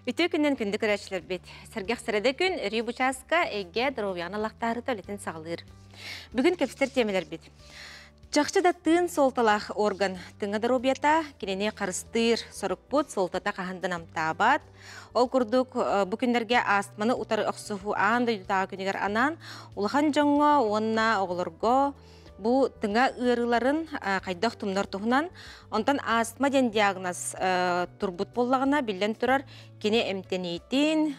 Үтүө күннэн күндү көрөөччүлэрбит. Сэргэх сэрэдэ күн өрүү бу чааска эйгэ доруобуйаҕын аллахтаарыта үлэтин саҕалыыр. Бүгүн кэпсэтэр тиэмэлэрбит. Чахчы да тыын суолталаах орган тыҥа доруобуйата кинини харыстыыр сорукпут суолтата хаһан да намтаабат. Ол курдук бу күннэргэ астманы утары охсуһуу аан дойдутааҕы күнүгэр анаан улахан дьоҥҥо уонна оҕолорго Бу тыҥа ыарыыларын хайдах тумнар туһунан, онтон астма диэн диагноз турбут буоллаҕына, биллэн турар, кини эмтэниитин,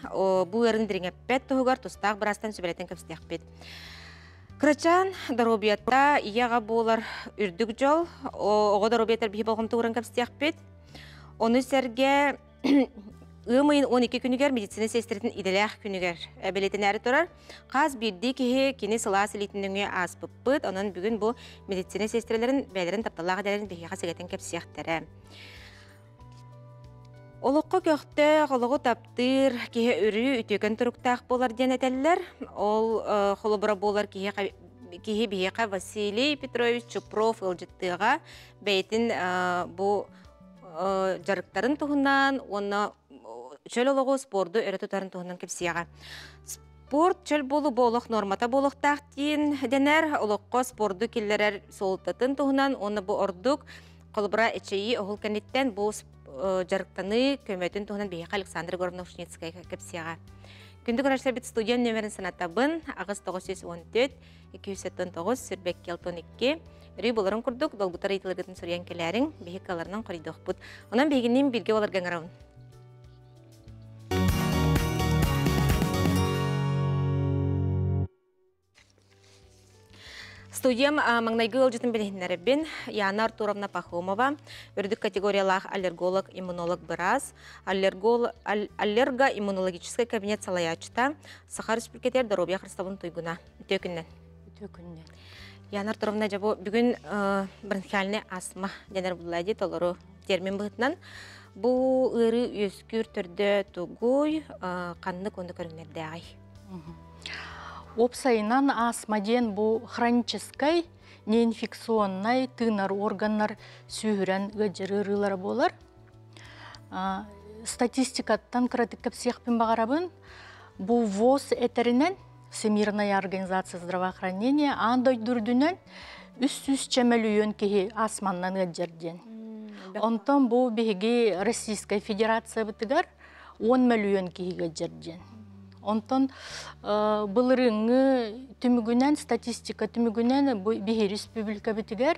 бу ыарын дириҥэппэт туһугар тустаах быраастан сүбэлэтэн кэпсэтиэхпит. Кырачаан доруобуйата ийэ-аҕа буолар үрдүк дьол, оҕо доруобуйатыгар биһи болҕомто ууран кэпсэтиэхпит. Ону сэргэ Ыам ыйын 12 күнүгэр медицина сиэстэрэтин идэлээх күнүгэр бэлиэтэнээри турар. Хас биирдии киһи кини сылаас илиитин нөҥүө ааспыппыт. Онон бүгүн бу медицина сиэстэрэлэрин бэйэлэрин тапталлаах идэлэрин биһиэхэ сэгэтэн кэпсиэхтэрэ. Олоххо көхтөөх, олоҕу таптыыр киһи өрүү үтүөкэн туруктаах буолар диэн этэллэр. Ол холобура буолар киһи киһи биһиэхэ Василий Петрович Чупров ыалдьыттыаҕа бэйэтин бу дьарыктарын туһунан уонна чөл олоҕу спорду өрө тутарын туһунан кэпсиэҕэ. Спорт чөл буолуу бу олох нуормата буолуохтаах диэн дэнэр, олоххо спорду киллэрэр суолтатын туһунан уонна бу ордук холобура эчэйии оһол кэнниттэн бу дьарыктаныы көмөтүн туһунан биһиэхэ Александр Егоровна Ушницкая кэпсиэҕэ. Күндү көрөөччүлэрбит студия нөмерин санатабын 8 914 279 82 Өрүү боларын курдук долгутар ыйытыларгытын суруйан кэлээриҥ, биһи кыаларынан хоруйдуохпут. Онон биһигинниин бииргэ боларга ыҥырабын. Студиям маҥнайгы ыалдьытын билиһиннэрэбин. Яна Артуровна Пахомова, үрдүк категориялаах аллерголог, иммунолог быраас, аллерго-иммунологическай кабинет салайааччыта, Саха Республикатыгар доруобуйа харыстабылын туйгуна. Үтүө күннэн. Үтүө күннэн. Яна Артуровна, дьэ бу бүгүн бронхиальный астма дэнэр булла дии толору термин быһыытынан. Бу ыарыы үөскүүр төрдө тугуй, ханнык уонна көрүҥнэрдээҕий? Уопсайынан астма диэн бу хроническай, неинфекционнай тыынар органнар сүүһүрэн ыалдьар ыарыылара буолар. Статистикаттан кыратык кэпсиэхпин баҕарабын. Бу ВОЗ этэринэн Всемирная организация здравоохранения аан дойду үрдүнэн 300 мөлүйүөн киһи астманнан ыалдьар диэн. Онтон бу биһиги Российскай Федерациябытыгар 10 мөлүйүөн киһи ыалдьар диэн. Онтон былырыыҥҥы түмүгүнэн, статистика түмүгүнэн бу биһи республикабытыгар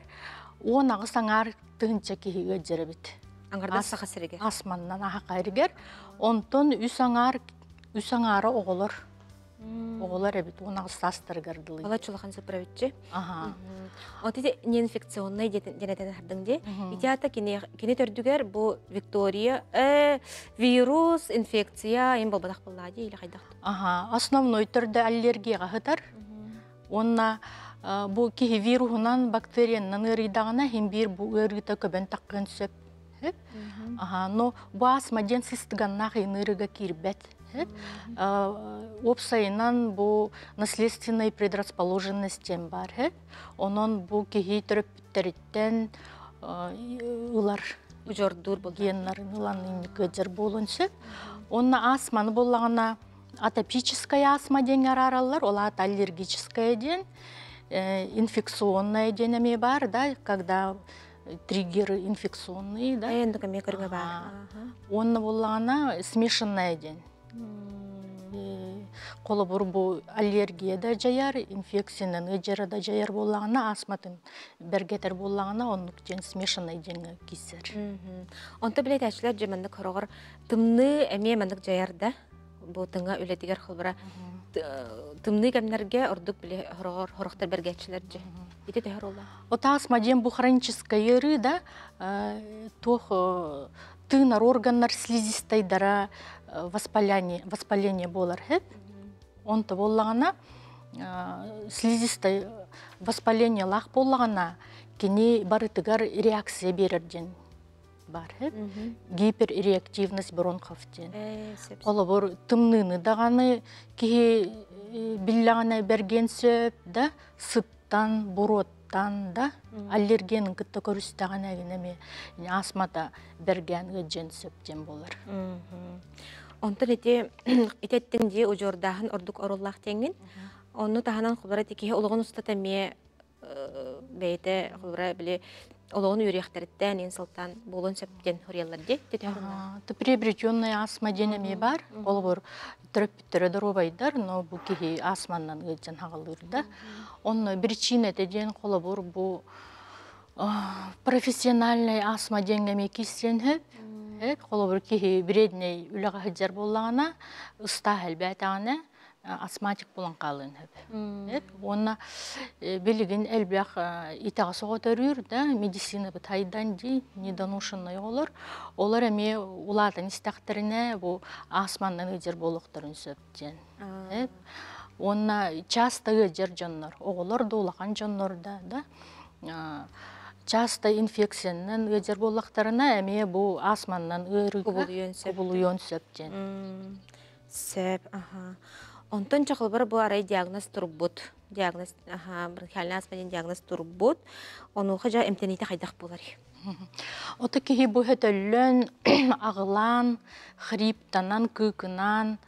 18 аҥаар тыһыынча киһи ыалдьар эбит. Аҥардас Саха сиригэр. Астманнан аһака иригэр. Онтон үс аҥаар үс аҥаара оҕолор оҕолор эбит 18 саастарыгар дылы. Ала чулахан сыпыравиччи. Ага. Вот ити неинфекционный диэн хардың ди. Ити ата кини кини төрдүгэр бу Виктория вирус, инфекция им болбатах булла ди или хайдах. Ага, основной төрдө аллергияга хытар. Уонна бу киһи вируһунан бактериянан ыарыйдаҕына хин биир бу ыарыыта көбөн таххыан сөп. Ага, но бу астма диэн сыстыганнаах ыарыыга киирбэт. Уопсайынан бу наследственная предрасположенность диэн баар. Онон бу киһи төрөппүттэриттэн ылар Удьордуур геннарын ылан кыдьар буолуон сөп. Онно астманы буоллаҕына атопическая астма диэн араараллар, ол аата аллергическая диэн, инфекционная диэн эмиэ баар, да, когда триггеры инфекционные, да. Эндик эмиэ көрүҥэ баар. Уонна буоллаҕына смешанная диэн. Холобур бу аллергия да дьайар, инфекциянан ыдьара да дьайар буоллаҕына, астматын бэргэтэр буоллаҕына, оннук диэн смешанный диэҥҥэ киирсэр. Онто билэтээччилэр дьэ маннык хороҕор тымныы эмиэ маннык дьайар да бу тыҥа үлэтигэр холобура тымныы кэмнэргэ ордук били хороҕор хорохтор бэргээччилэр дьэ ити төһө оруоллаах? Вот астма диэн бу хроническая ыарыы да туох тыынар органнар слизистайдара воспаление, воспаление буолар хэп. Онто буоллаҕына слизистай воспалениелаах буоллаҕына кини барытыгар реакция биэрэр диэн баар хэп. Гиперреактивность бронхов диэн. Холобур тымныыны даҕаны киһи биллэҕинэ бэргиэн сөп да сыттан, буруоттан да аллергенын кытта көрүстэҕинэ эмиэ астмата бэргээн ыалдьыан сөп диэн буолар. Онтон ити итеттин дии удьуордааһын ордук оруллаах диэҥҥин. Онну таһынан холобура ити киһи олоҕун устата эмиэ бэйэтэ холобура били олоҕун үөрүйэхтэриттэн иин сылтаан буолуон сөп диэн хоруйаллар дии. Т приобретенная астма диэн эмиэ бар. Холобур төрөппүттэрэ доруобайдар, но бу киһи астманнан ыалдьан хаҕалыыр да. Онно причинэтэ диэн холобур бу профессиональный астма диэҥҥэ эмиэ киирсиэн сөп. Холобур киһи вреднэй үлэҕэ сылдьар буоллаҕына, ыстаах элбээтэҕинэ астматик буолан хаалыан сөп. Уонна билигин элбэх итэҕэс оҕо төрүүр да, медицина бытайдан дии, недоношенный оҕолор. Олор эмиэ улаатан истэхтэринэ бу астманнан ыалдьар буолуохтарын сөп диэн. Уонна часто ыалдьар дьоннор, оҕолор да улахан дьоннор да, да часто инфекциянан ыалдьар буоллахтарына эмиэ бу астманнан ыарыыга кубулуйуон сөп диэн. Сөп, аха. Онтон чахылбар бу арай диагноз турбут. Диагноз, аха, бронхиальный астма диэн диагноз турбут. Онуоха дьэ эмтэниитэ хайдах буолар? Ото киһи бу хөтөллөн, аҕылаан, хриптанан, кыыкынаан,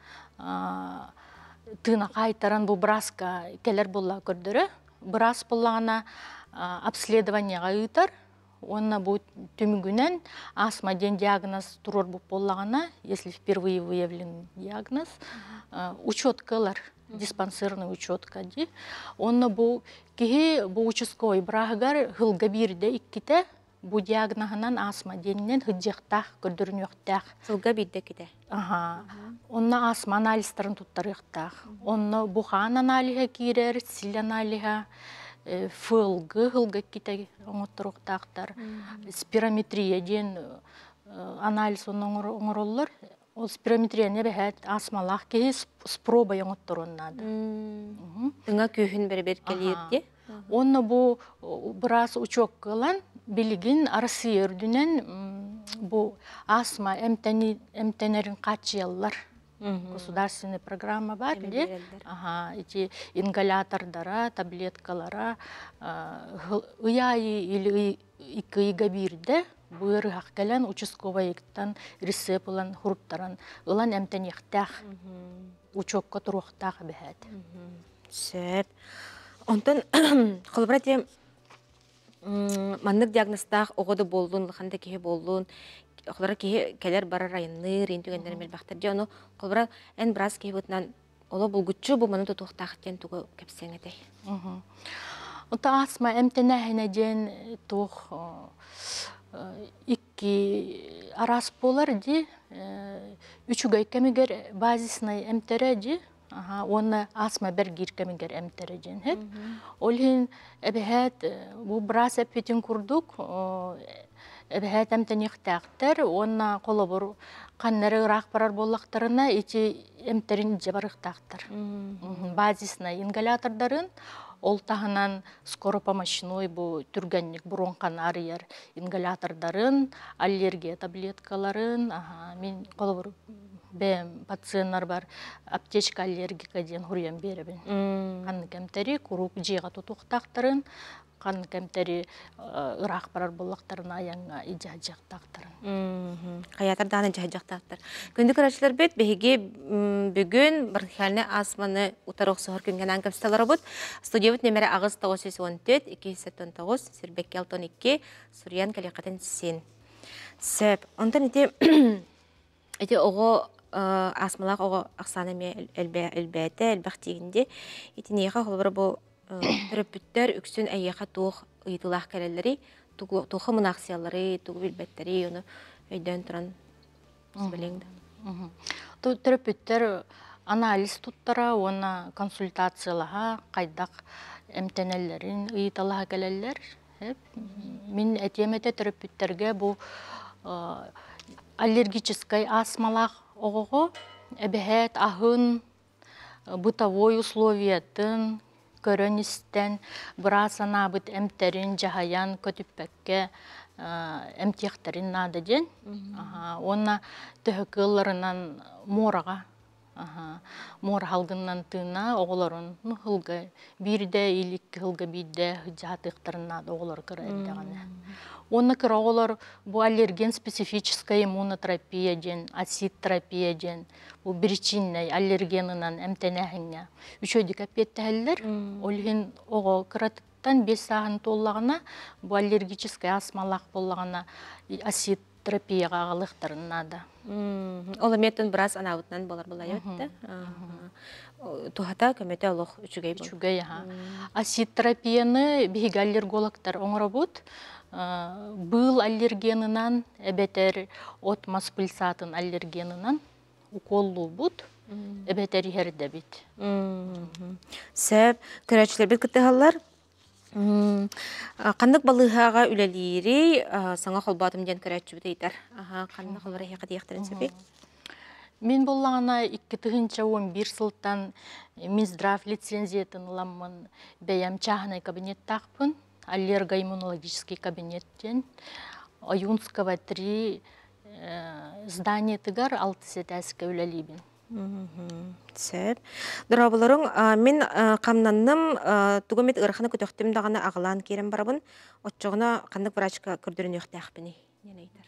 тыына хаайтаран бу бырааска кэлэр буолла көрдөрө. Быраас буоллаҕына обследованиеҕа ыытар уонна бу түмүгүнэн астма диэн диагноз туруорбут буоллаҕына, если впервые выявлен диагноз, учетка ылар, диспансерный учетка дии. Онно бу киһи бу участковый бырааһыгар сылга биирдэ иккитэ бу диагноһынан астма диэнинэн сылдьыахтаах, көрдөрүнүөхтээх. Сылга биирдэ иккитэ. Аха. Онно астма анализтарын туттарыахтаах. Онно бу хаан аналиһа киирэр, сил аналиһа, ФЛГ сылга иккитэ оҥотторуохтаахтар. Спирометрия диэн анализ онно оҥороллор. Ол спирометрияны эбэһээт астмалаах киһи спробой оҥотторуон наада. Тыҥа күүһүн бэрэбиэркэлиир дии. Онно бу быраас учуокка ылан, билигин Россия үрдүнэн бу астма эмтэнэрин хааччыйаллар. Государственная программа бар ди. Ага, эти ингалятордара, таблеткалара ый аайы или икки ыйга биирдэ бу ыарыһах кэлэн участковайыттан рецепт ылан хуруттаран ылан эмтэниэхтээх учуокка туруохтаах эбэһээт. Сөп. Онтон холобура ти маннык диагнозтаах оҕо да буоллун, улахан да киһи буоллун, холобура киһи кэлэр барар айанныыр, ин түгэннэрин билбэхтэр. Дьэ ону холобура эн быраас киһи бытынан оло булгуччу бу маны тутуохтаах диэн тугу кэпсиэҥ этэй? Ото астма эмтэнээһинэ диэн туох икки араас буолар дии. Үчүгэй кэмигэр базиснай эмтэрэ дии. Уонна астма бэргиир кэмигэр эмтэрэ диэн сөп. Ол иһин эбэһээт бу быраас эппитин курдук эбэһээт эмтэниэхтээхтэр уонна холобур ханна эрэ ыраах барар буоллахтарына ити эмтэрин илдьэ барыахтаахтар. Базиснай ингалятордарын ол таһынан скоропомощной бу түргэнник бронханы арыйар ингалятордарын, аллергия таблеткаларын, мин холобур бэйэм пациеннарбар аптечка аллергика диэн хуруйан биэрэбин. Ханнык эмтэри куруук дьиэҕэ тутуохтаахтарын, ханнык эмтэри ыраах барар буоллахтарына айаҥҥа илдьэ сылдьыахтаахтарын. Хайаатар даҕаны илдьэ сылдьыахтаахтар. Күндү көрөөччүлэрбит, биһиги бүгүн бронхиальнай астманы утары охсуһар күҥҥэ анаан көрсө олоробут. Студиябыт нүөмэрэ 8 914 279 Сирбэкки 62 суруйан кэлиэххитин син. Сөп. Онтон ити ити оҕо астмалаах оҕо ахсаана эмиэ элбээтэ, элбэх диигин дии. Итиниэхэ холобура бу төрөппүттэр үксүн эйиэхэ туох ыйытыылаах кэлэллэрий, туохха мунаахсыйалларый, тугу билбэттэрий, ону өйдөөн туран сүбэлиэҥ да. Төрөппүттэр анализ туттара уонна консультациялаһа хайдах эмтэнэллэрин ыйыталаһа кэлэллэр. Мин этиэм этэ төрөппүттэргэ бу аллергическай астмалаах оҕоҕо эбэһээт аһын, бытовой условиятын көрөн-истэн, быраас анаабыт эмтэрин дьаһайан көтүппэккэ эмтиэхтэрин наада диэн. Уонна төһө кыалларынан муораҕа Муора халгыннан тыына оҕолорун ну хылга биирдэ или икки хылга биирдэ сыдьаатыахтарын наада оҕолор кыра эрдэҕинэ. Уонна кыра оҕолор бу аллерген специфическая иммунотерапия диэн, ацид-терапия диэн бу биричииннэй аллергенынан эмтэнээһиҥҥэ үчүгэйдик эппиэттэһэллэр. Ол иһин оҕо кыратыттан 5 сааһын туоллаҕына бу аллергическай астмалаах буоллаҕына ацид терапияҕа аҕалыахтарын наада. Ол эмиэ быраас анаабытынан буолар булайбыт да. Туһата көмөтө олох үчүгэй буолар. Үчүгэй аха. Ацид-терапияны биһиги аллергологтар оҥоробут. Быыл аллергенынан эбэтэр от мас пыльцатын аллергенынан уколлуубут эбэтэр иһэрдэбит. Сөп. Көрөөччүлэрбит кыттыһаллар. Ханнык балыыһаҕа үлэлиирий, саҥа холбоотум диэн көрөөччүбүт ыйытар. Ханна холбор эһиэхэ диэхтэрин сөбүй? Мин буллаҕына 2011 сылтан Минздрав лицензиятын ыламмын бэйэм чааһынай кабинеттаахпын. Аллергоиммунологический кабинет диэн. Ойуунского 3 зданиетыгар алтыс этээскэ үлэлиибин. Сөп. Дорооболоруҥ, мин хамнанным, тугу эмит ыараханы көтөхтүм даҕаны аҕылаан киирэн барабын. Оччоҕуна ханнык врачка көрдөрүнүөхтээхпиний? диэн ыйытар.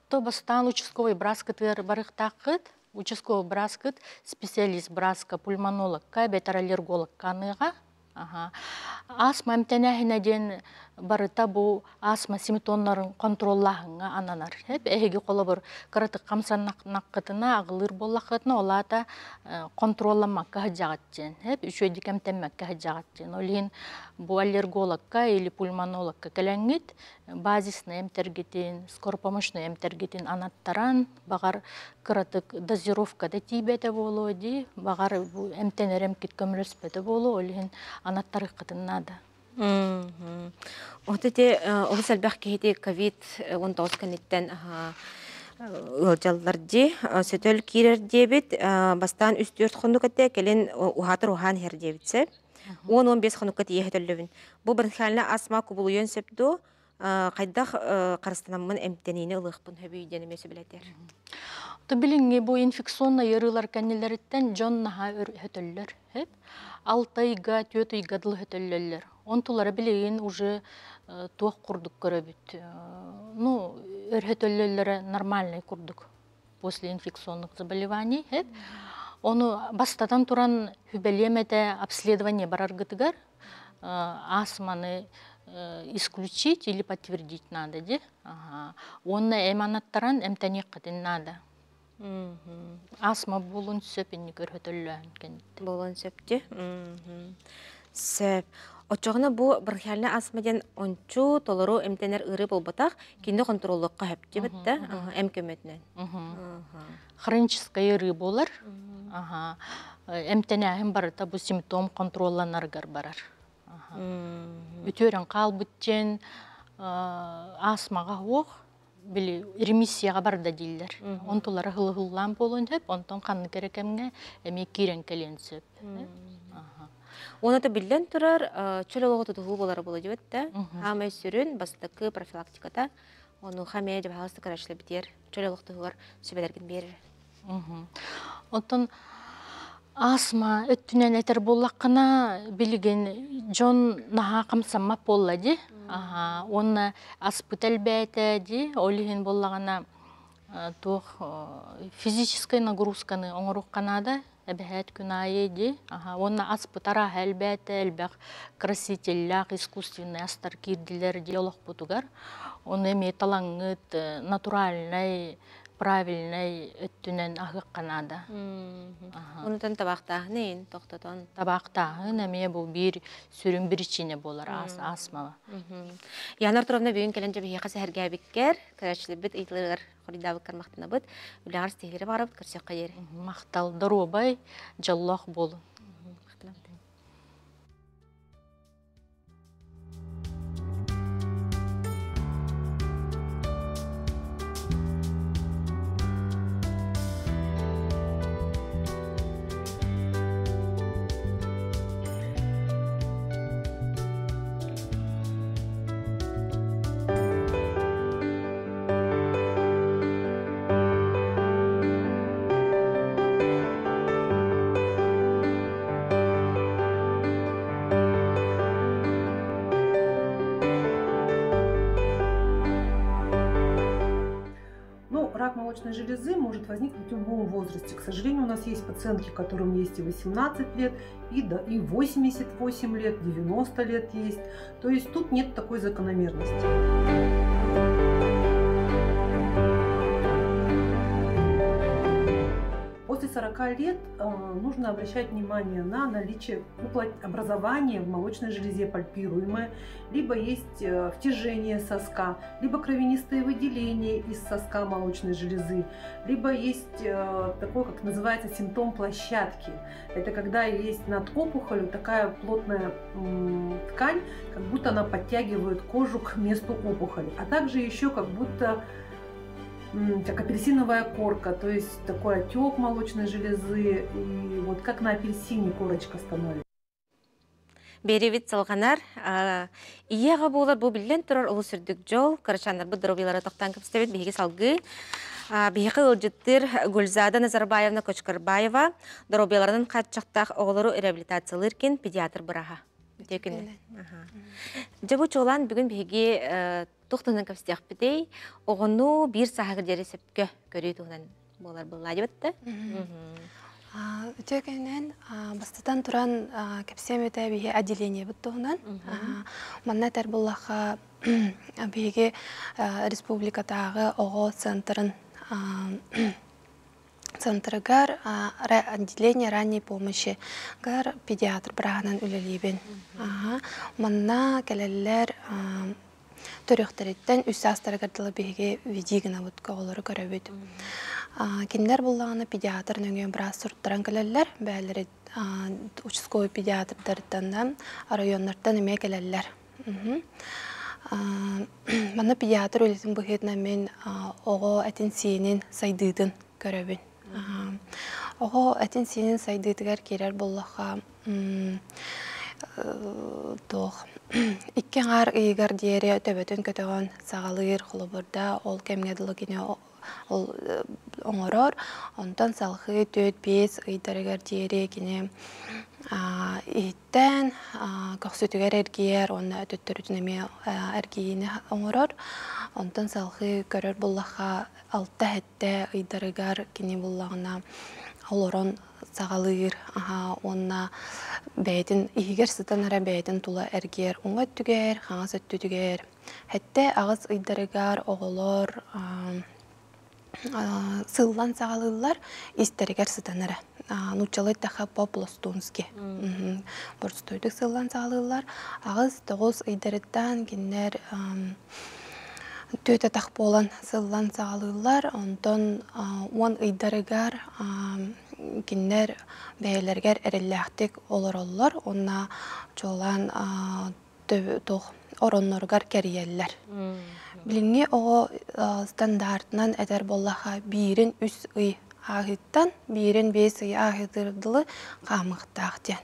То бастаан участковый бырааскытыгар барыахтааххыт. Участковый бырааскыт специалист бырааска, пульмонологка, эбэтэр аллергологка аныаҕа. Астма эмтэнээһинэ диэн барыта бу астма симптомнарын контроллааһыҥҥа ананар. Эһиги холобур кыратык хамсаннаххытына, аҕылыыр буоллаххытына, ол аата контролламмакка сылдьаҕыт диэн, үчүгэйдик эмтэммэккэ сылдьаҕыт диэн. Ол иһин бу аллергологка или пульмонологка кэлэҥҥит базисный эмтэргитин, скоропомощный эмтэргитин анаттаран, баҕар кыратык дозировката тиийбэтэ буолуо дии, баҕар бу эмтэнэр эмкит көмөлөспөтө буолуо, ол иһин анаттарыаххытын наада. Вот эти олус элбэх киһити ковид 19 кэнниттэн ыалдьаллар дии, сөтөл киирэр диэбит, бастаан үс-түөрт хонук этэ, кэлин уһаатар уһаан иһэр диэбит сөп. 10-15 хонукка тиийэ сөтөллөбүн. Бу бронхиальнай астма кубулуйуон сөп дуо? Хайдах харыстанаммын эмтэниини ылыахпын сөбүй диэн эмиэ сөбүлэтэр. То билиҥҥи бу инфекционнай ыарыылар кэннилэриттэн дьон наһаа өр өтөллөр. Алта ыйга, түөрт ыйга дылы өтөллөллөр. Онтулара билигин уже туох курдук көрөбүт. Ну, өр өтөллөллөрө нормальный курдук после инфекционных заболеваний. Ону бастатан туран хүбэлиэм этэ обследование бараргытыгар астманы исключить или подтвердить надо ди. Уонна эм анаттаран эмтэниэххитин надо. Астма буолун сөп инник өрөтөллөөн кэнниттэн. Буолуон сөп дии. Сөп. Оччоҕуна бу бронхиальнай астма диэн ончу толору эмтэнэр ыарыы буолбатах, кинини хонтуруоллуохха сөп диэбит да, эм көмөтүнэн. Хроническай ыарыы буолар. Эмтэнээһин барыта бу симптом контролланарыгар барар. Үтүөрэн хаалбыт диэн астмаҕа суох, били ремиссияҕа барда дииллэр. Онтулара хылыһыллаан буолуон сөп, онтон ханнык эрэ кэмҥэ эмиэ киирэн кэлиэн сөп. Уонна да биллэн турар, чөл олоҕу тутуһуу буолара буолуо диэбит да. Хаамай сүрүн бастакы профилактиката онуоха эмиэ дьабаһалыс кырачлабитиэр чөл олох туһугар сүбэлэргин биэрэр. Оттон астма өттүнэн этэр буоллаххына, билигин дьон наһаа хамсаммат буолла дии. Уонна аспыт элбээтэ дии. Ол иһин буоллаҕына туох физическай нагрузканы оҥоруохха наада эбэһээт күн аайы дии. Уонна аспыт арааһа элбээтэ, элбэх красителлээх искусственный астар киирдилэр дии олохпутугар. Ону эмиэ талаҥҥыт натуральнай правильнай өттүнэн аһыахха наада. Онутан табаахтааһын тохтотон. Табаахтааһын эмиэ бу биир сүрүн причина буолар астмаҕа. Яна Артуровна бүгүн кэлэн дьэ биһиэхэ сэһэргээбиккэр, көрөөччүлэрбит ыйытыыларыгар хоруйдаабыккар махтанабыт. Үлэҕэр ситиһиилэри баҕарабыт, көрсүөххэ диэри. Махтал, доруобай, дьоллоох буолун. Махтанабыт. молочной железы может возникнуть в любом возрасте. К сожалению, у нас есть пациентки, которым есть и 18 лет, и, и 88 лет, 90 лет есть. То есть тут нет такой закономерности. После 40 лет нужно обращать внимание на наличие образования в молочной железе пальпируемое, либо есть втяжение соска, либо кровянистые выделения из соска молочной железы, либо есть такой, как называется, симптом площадки. Это когда есть над опухолью такая плотная ткань, как будто она подтягивает кожу к месту опухоли, а также еще как будто как апельсиновая корка, то есть такой отек молочной железы, и вот как на апельсине корочка становится. Биэриибит салҕанар. Ийэ-аҕа буолар бу биллэн турар олус үрдүк дьол. Кырачааннарбыт доруобуйалара тохтоон кэпсэтэбит биһиги салгыы. Биһиэхэ ыалдьыттыыр Гульзада Назарбаевна Кочкарбаева доруобуйаларынан хааччахтаах оҕолору реабилитациялыыр киин педиатр бырааһа. Үтүө күнү. Дьэ бу чуолаан бүгүн биһиги туох туһунан кэпсэтиэхпитий? Оҕону биир сааһыгар диэри сөпкө көрүү туһунан буолар буоллаа да? Үтүө күнүнэн бастатан туран кэпсиэм этэ биһи отделениебыт туһунан. Манна этэр буоллахха биһиги республикатааҕы оҕо центрын центрыгар отделение ранней помощи гар педиатр бырааһынан үлэлиибин. Манна кэлэллэр төрүөхтэриттэн үс саастарыгар дылы биһиги види гынабыт оҕолору көрөбүт. Кинилэр буллаҕына педиатр нөҥүө быраас суруттаран кэлэллэр, бээлэри участковый педиатрдарыттан районнартан эмиэ кэлэллэр. Манна педиатр үлэтин быһыытынан мин оҕо этин-сиинин сайдыытын көрөбүн. Оҕо этин-сиинин сайдыытыгар киирэр буоллахха, туох икки аҥаар ыйыгар диэри төбөтүн көтөҕөн саҕалыыр, холобурда ол кэмҥэ дылы кини ол оҥорор. Онтон салҕыы 4-5 ыйдарыгар диэри кини иһиттэн көхсүтүгэр эргийэр уонна төттөрүтүн эмиэ эргийиини оҥорор. Онтон салҕыы көрөр буоллахха 6-7 ыйдарыгар кини буллаҕына олорон саҕалыыр уонна бэйэтин иһигэр сытан эрэ бэйэтин тула эргийэр уҥа өттүгэр, хаҥас өттүтүгэр. 7-8 ыйдарыгар оҕолор сыллан саҕалыыллар, истэригэр сытан эрэ. Нууччалыы эттэххэ по-пластунски. Боростуойдук сыллан саҕалыыллар. 8-9 ыйдарыттан кинилэр түөт атах буолан сыллан саҕалыыллар. Онтон 10 ыйдарыгар кинилэр бэйэлэригэр эрэллээхтик олороллор уонна чуолаан туох оронноругар кэрийэллэр. Билиҥҥи оҕо стандартынан этэр буоллахха биирин үс ый ааһыыттан биирин 5 ый ааһыытыгар дылы хаамыахтаах диэн.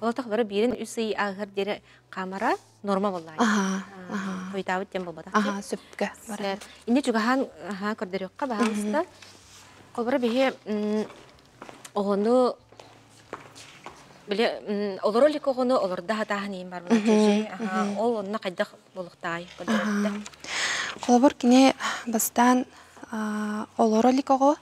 Ол бары биирин үс ый ааһар диэри хаамара норма буоллаа. Хойутаабыт диэн буолбатах. Аха, сөпкө барар. Инне чугаһаан көрдөрүөххэ баһаалыста. Холобура биһи оҕону били олоро илик оҕону олордо хатааһын иин бар ол онно хайдах буолуохтаай көрдөрөттө. Холобур кини бастаан олоро илик оҕо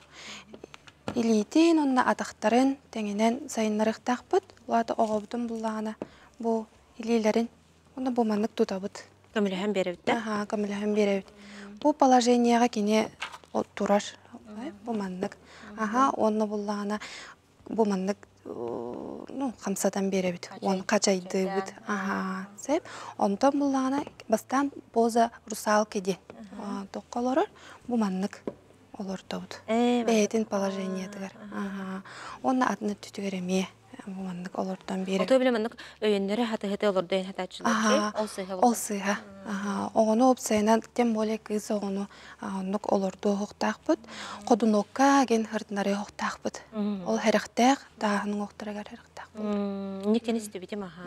илиитин уонна атахтарын тэҥинэн сайыннарыахтаахпыт. Улаата оҕобутун буллаҕына бу илиилэрин уонна бу маннык тутабыт. Көмөлөһөн биэрэбит да? Аха, көмөлөһөн биэрэбит. Бу положениеҕа кини турар. Бу маннык. Аха, уонна буллаҕына бу маннык ну, хамсатан биэрэбит. Уон хачайдыыбыт. Аха, сеп. Онтон буллаҕына бастаан поза русалки диэн тоххо олорор. Бу маннык олордобут. Бэйэтин положениетыгар. Аха. Уонна атын өттүтүгэр эмиэ бу маннык олордон биэрэ. Ото биле маннык өйөннөрө хатыһыты олордойун хатааччылар. Ол сыыһа. Ол сыыһа. Оҕону опсайынан, тем более кыыс оҕону оннук олордуо уохтаахпыт. Ходунокка ген хыртынары уохтаахпыт. Ол хэрэхтээх, тааһын уҥуохтарыгар хэрэхтээх буолар. Никтен истибитим аха.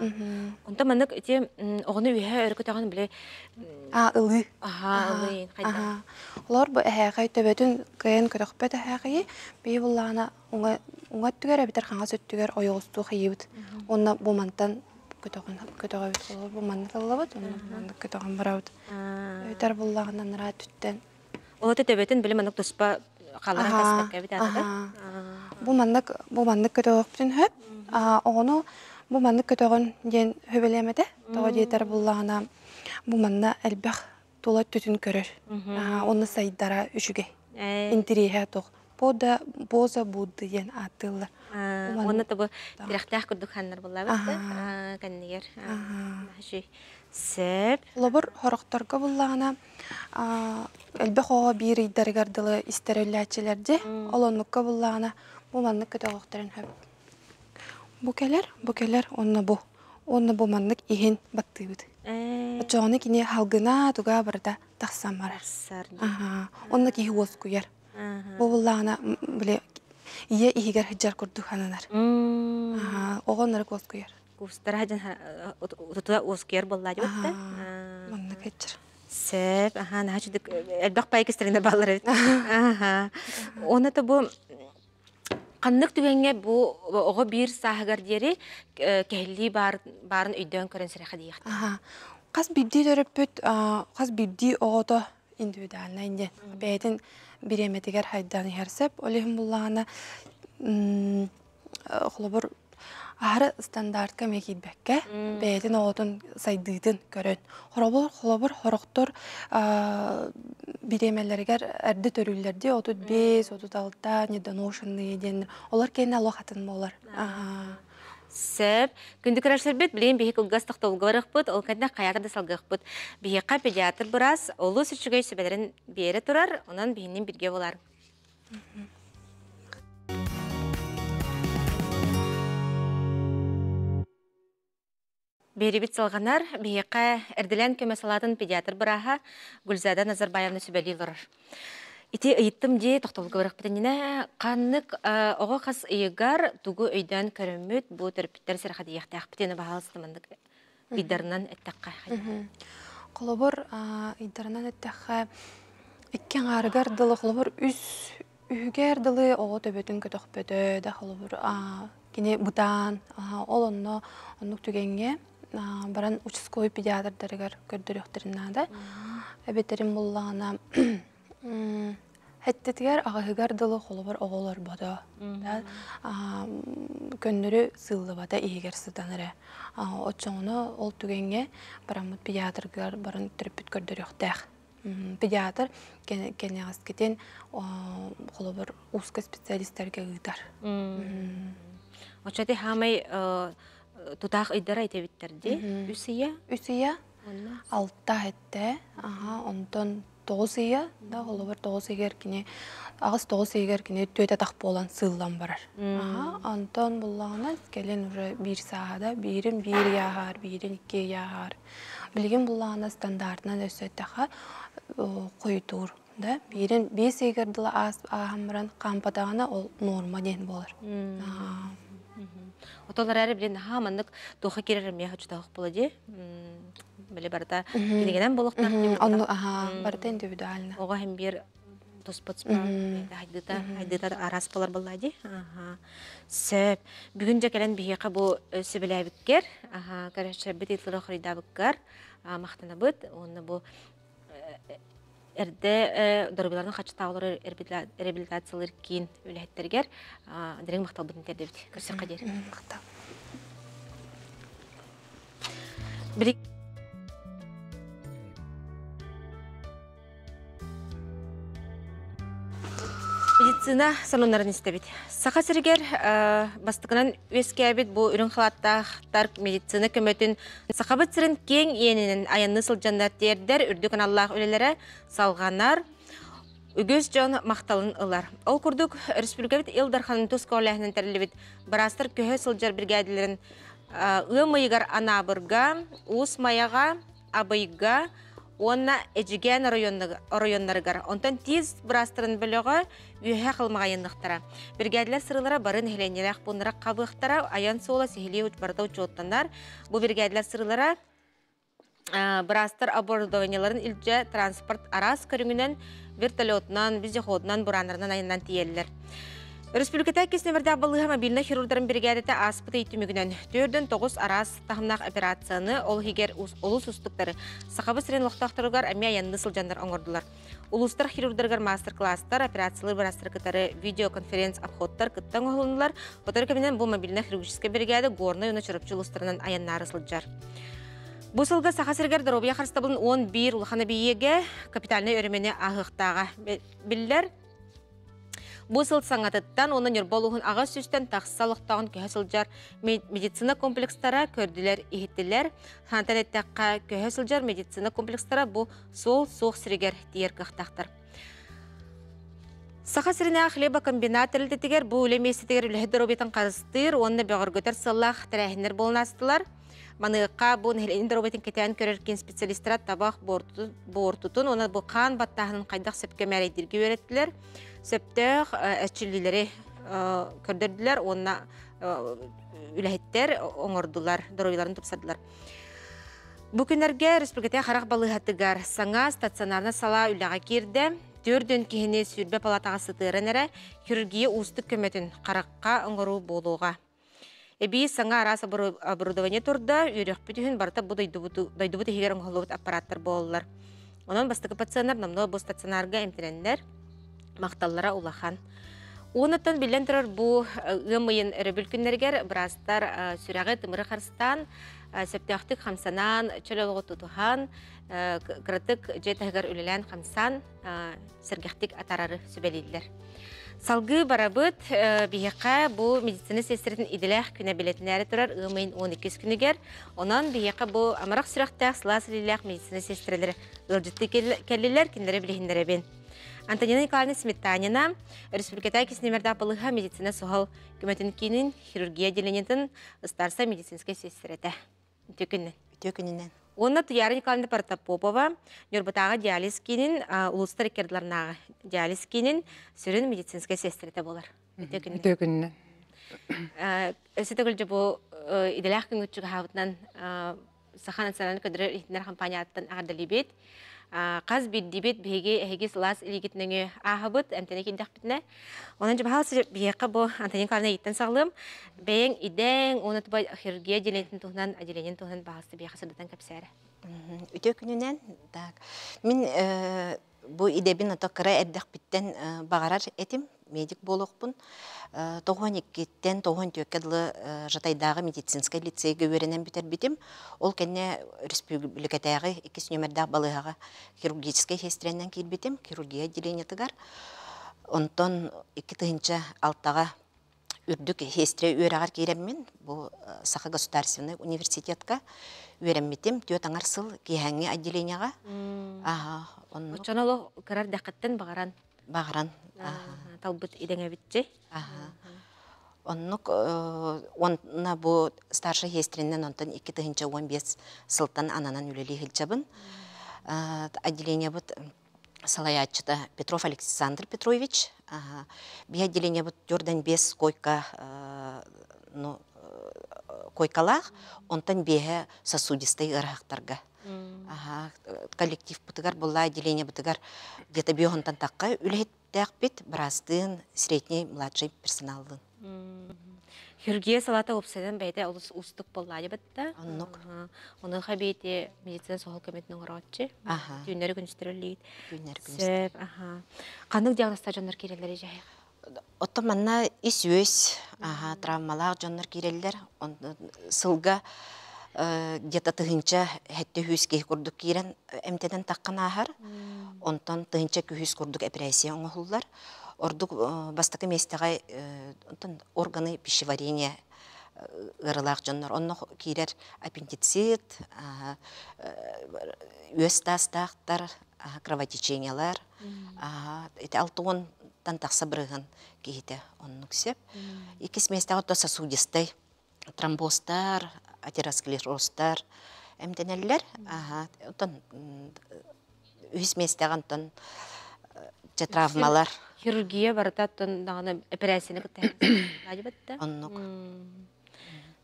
Онто маннык ити оҕону үһэ өркөтөҕөн биле А ылыы. Аха, ылыы хайда. Олор бу эһээхэй төбөтүн кыайан көтөхпөт эһээхийи бии буллаҕына уҥа уҥа өттүгэр эбэтэр хаҥас өттүгэр ойоҕостуу хайыыбыт. Уонна бу мантан көтөҕөн көтөҕөбүт. Олор бу манна тыллабыт, уонна бу маннык көтөҕөн барабыт. Өтөр буллаҕына нараа түттэн. Ол төбөтүн били маннык туспа халаран каспакка эбит аата. Бу маннык бу маннык көтөҕөхпүтүн хөп. Оҕону бу маннык көтөҕүн диэн хөбөлөмөтө. Тоҕо диэтэр буллаҕына бу манна элбэх тула өттүтүн көрөр. Онно сайдара үчүгэй. Интириэһэ туох. Пода поза Будды диэн ааттыыллар. Уонна тобу тирэхтээх курдук ханнар буллабыт да кэннигэр. Сөп. Холобур, хорохторго буллаҕына элбэх оҕо биир ыйдарыгар дылы истэр өллөөччүлэр дьэ. Ол оннукка буллаҕына бу маннык көтөҕөхтөрүн хөп. Бу кэлэр, бу кэлэр, онно бу. Уонна бу маннык иһин баттыыбыт. Оччоҕуна кини халгына туга барыта тахсан барар. Онно киһи уоскуйар. Бу буллаҕына били ийэ иһигэр сылдьар курдук сананар. Оҕо оннук уоскуйар. Кустара дьон утутуа уоскуйар буоллаа дьыбытта. Маннык сылдьар. Сөп, аха, наһаа чудук элбэх пай кистеринэ баллар эбит. Аха. Оны то бу ханнык түгэҥҥэ бу оҕо биир сааһыгар диэри кэһиллии баарын өйдөөн көрөн сэрэхэ диэхтэ. Аха. Хас биирдии төрөппүт хас биирдии оҕото индивидуальнай диэн бэйэтин бириэмэтигэр хайдан иһэр сөп. Ол иһин буллаҕына холобур аһары стандартка эмиэ киирбэккэ бэйэтин оҕотун сайдыытын көрөн холобур холобур хорохтор бириэмэлэригэр эрдэ төрүүллэр дии 35 36 недоношенные диэн олор кэннэ олох атын буолар. Сөп. Күндү көрөрсөрбүт, билигин биһи кылгас тохтобулга барыахпыт, ол кэннэ хайаата да салгыахпыт. Биһиэхэ педиатр быраас олус үчүгэй сүбэлэрин биэрэ турар, онон биһиннин бирге болар. Биэрибит салҕанар, биһиэхэ эрдэлээн көмө салаатын педиатр бырааһа Гульзада Назарбаевна сүбэлии олорор. Ити ыйыттым дии тохтобулга барахпыт иннинэ ханнык оҕо хас ыйыгар тугу өйдөөн көрөммүт бу төрөппүттэр сэрэхэдийиэхтээхпит баһаалыста маннык ыйдарынан эттэххэ. Холобур, ыйдарынан эттэххэ икки аҥаарыгар дылы холобур үс үһүгэр дылы оҕо төбөтүн көтөхпөтө да холобур кини бытаан ол онно оннук түгэҥҥэ баран участковый педиатрдарыгар көрдөрүөхтэрин наада эбэтэрин буллаҕына хэттэтигэр аҕыһыгар дылы холобур оҕолорбото көннөрү сыыллыбата иһигэр сытан эрэ оччоҕуна ол түгэҥҥэ бараммыт педиатргар баран төрөппүт көрдөрүөхтээх. Педиатр кэнэҕэскитин холобур узкой специалистарга ыытар. Оччо хаамай тутаах ыйдара этэбиттэр дии. Үс ыйа? Үс ыйа. Алта этте. Аха, онтон тоҕус ыйа да холобур тоҕус ыйыгар кини аҕыс тоҕус ыйыгар кини түөт атах буолан сыыллан барар. Аха, онтон буллаҕына кэлин уже биир сааһада биирин биир ыйааһаар, биирин икки ыйааһаар. Билигин буллаҕына стандартынан өссө эттэххэ хойутуур да биирин биэс ыйыгар дылы ааһан баран хаампатаҕына ол норма диэн буолар. Отолор эрэ билин наһаа маннык туохха киирэр эмиэ хочутаах буола дии. Били барыта кинигэнэн буолуохтаах. Онну аха барыта индивидуально. Оҕо һин биир туспут хайдыта хайдыта араас болар буолла дии. Аха. Сөп. Бүгүн дьэ кэлэн биһиэхэ бу сөбүлээбиккэр, аха, көрөөччүлэрбит ыйытыылары хоруйдаабыккар махтанабыт. Уонна бу эрдэ доруобуйаларын хаччытаах олорор реабилитациялыыр киин үлэһиттэригэр дириҥ махталбытын тиэрдэбит. Көрсөххө диэри. Махтал. Медицина салоннарын истэбит. Саха сиригэр бастакынан үөскээбит бу үрүҥ халааттаахтар медицина көмөтүн Сахабыт сирин киэҥ иэнинэн айанныы сылдьаннар тиэрдэр үрдүк аналлаах үлэлэрэ салҕанар, үгүс дьон махталын ылар. Ол курдук, өрөспүүбүлүкэбит Ил Дарханын тус көҕүлээһинин тэриллибит быраастар көһө сылдьар биригээдэлэрин ыам ыйыгар Анаабырга, Уус Майаҕа, Абыйга уонна Эдьигээн оройуоннарыгар, онтон тиис быраастарын бөлөҕө Үөһээ Халымаҕа айанныахтара. Биригээдэлэр сырыылара бары нэһилиэнньэлээх пууннара хабыахтара, айан суола сиһилии барыта учуоттанар. Бу биригээдэлэр сырыылара быраастар оборудованиеларын илдьэ транспорт араас көрүҥүнэн вертолетунан, вездеходунан, бураннарынан айаннан тиийэллэр. Республиката иккис нөмердээх балыыһа мобильнай хирурдарын биригээдэтэ ааспыт ый түмүгүнэн 4-9 араас таһымнаах операцияны, ол иһигэр олус устуктары Сахабыт сирин олохтоохторугар эмиэ айанныы сылдьаннар оҥордулар. Улуустар хирурдарыгар маастар-кылаастар, операциялыыр быраастары кытары видеоконференц-обходтар кытта оҥоһулуннулар. Сотору кэминэн бу мобильнай хирургическай биригээдэ Горнай уонна Чурапчы улуустарынан айаннаары сылдьар. Бу сылга Саха сиригэр доруобуйа харыстабылын 11 улахан эбийиэгэ капитальнай өрөмүөнү ааһыахтааҕа биллэр. Бу сыл саҥатыттан уонна Ньурба улууһун 800-тэн тахса олохтооҕун көһө сылдьар медицина комплекстара көрдүлэр-иһиттилэр. Хантан эттэххэ, көһө сылдьар медицина комплекстара бу суол суох сиригэр тиийэр кыахтаахтар. Саха сиринээҕи хлебокомбинат тэрилтэтигэр бу үлэ миэстэтигэр үлэһит доруобуйатын харыстыыр уонна бөҕөргөтөр сыаллаах тэрээһиннэр буолан аастылар. Маныаха бу нэһилиэнньэ доруобуйатын кэтээн көрөр киин специалистара табах буортутун уонна бу хаан баттааһынын хайдах сөпкө мээрэйдииргэ үөрэттилэр. Сөптөөх эрчиллиилэри көрдөрдүлэр уонна үлэһиттэр оҥордулар, доруобуйаларын тупсардылар. Бу күннэргэ республиката харах балыыһатыгар саҥа стационарнай салаа үлэҕэ киирдэ. 4 киһини 20 палатаҕа сытыаран эрэ хирургия уустук көмөтүн харахха оҥоруу буолуоҕа. Эбии саҥа араас оборудование турда, үөрүөхпүт үһүн барыта бу дойдубут иһигэр оҥоһуллубут аппараттар буолаллар. Онон бастакы пациеннар номнуо бу стационарга эмтэнэннэр, махталлара улахан. Уонуттан биллэн турар бу ыам ыйын өрөбүл күннэригэр быраастар сүрэҕи тымыры харыстаан, сөптөөхтүк хамсанан, чөл олоҕу тутуһан, кыратык дьиэ таһыгар үлэлээн хамсаан, сэргэхтик атаарары сүбэлииллэр. Салгыы барабыт биһиэхэ бу медицина сиэстэрэтин идэлээх күнэ билэтинээри турар ыам ыйын 12 күнүгэр. Онон биһиэхэ бу амарах сүрэхтээх, сылаас илиилээх медицина сиэстэрэлэрэ ыалдьыттыы кэллилэр, кинилэри билиһиннэрэбин. Антонина Николаевна Сметанина, Республикатааҕы киснемердаах балыыһа медицина суһал көмөтүн киинин хирургия отделениетын ыстаарсай медицинскэй сиэстэрэтэ. Үтүө күнүнэн. Үтүө күнүнэн. Уонна Туяра Николаевна Протопопова Ньурбатааҕы диализ киинин улуустар иккардыларынааҕы диализ киинин сүрүн медицинскэй сиэстэрэтэ буолар. Үтүө күнүнэн. Үтүө күнүнэн. Өссө төгүл бу идэлээх күҥҥүт чугаһаабытынан Саха национальнай көдөрөр иһитиннэр компаниятыттан эҕэрдэлиибит. Хас биирдиибит биһиги эһиги сылаас илиигит нөҥүө ааһабыт, эмтэнэ киирдэхпитинэ. Онон дьыбаһал биһиэхэ бу Антонина Николаевна ыйыттан саҕалыам. Бэйэҥ идэҥ уонна туба хирургия отделениетин туһунан, отделениетин туһунан баҕаста биһиэхэ сырдатан кэпсээрэ. Үтүө күнүнэн. Так. Мин бу идэбин ото кыра эрдэхпиттэн баҕарар этим, медик буолуохпун. 92-ттэн 94-кэ дылы Жатайдааҕы медицинскэй лицейгэ үөрэнэн бүтэрбитим. Ол кэннэ республикатааҕы иккис нүөмэрдээх балыыһаҕа хирургическай сиэстэрэнэн киирбитим, хирургия отделениетыгар. Онтон 2006-ҕа үрдүк сиэстэрэ үөрэҕэр киирэммин, бу Саха государственнай университетка үөрэммитим. Түөрт аҥар сыл киэһээҥҥи отделениеҕа. Аха, оннук. Оччону олох кыра эрдэххиттэн баҕаран. Баҕаран. Талбыт идэҥэбитчи. Аха. Оннук уонна бу старшай сиэстэринэн онтон 2015 сылтан ананан үлэлии сылдьабын. Отделениебыт салайааччыта Петров Александр Петрович. Биһи отделениебыт төрдөн биэс койка ну, койкалаах, онтон биэһэ сосудистай ыарахтарга. Коллективпытыгар булла отделениебытыгар где-то биэһонтон тахха үлэһиттээхпит, быраастыын, средний, младший персоналлыын. Хирургия салата уопсайынан бэйэтэ олус уустук буоллаайа батта. Оннук. Онуоха бэйэтэ медицина суһал көмөтүн оҥорооччу. Түүннэри күнүстэри үлэлиит. Түүннэри күнүстэри. Сөп, аха. Ханнык диагнозтаах дьоннор киирэллэрий дьаһайга? Оттон манна ис-үөс травмалаах дьоннор киирэллэр. Сылга где-то тыһыынча сэттэ сүүс киһи курдук киирэн эмтэнэн таххан ааһар. Онтон тыһыынча күһүс курдук эпэрээссийэ оҥоһуллар. Ордук бастакы миэстэҕэ онтон органы пищеварения ыарыылаах дьоннор онно киирэр аппендицит, үөс таастаахтар, кровотечениялар, ити 60-тан тахса бырыһын киһитэ оннук сөп. Иккис миэстэҕэ то сосудистай тромбозтар, атеросклерозтар эмтэнэллэр. Оттон үһүс миэстэҕэ онтон дьэ травмалар. Хирургия барыта оттон даҕаны эпэрээссийэни кытта батта. Оннук.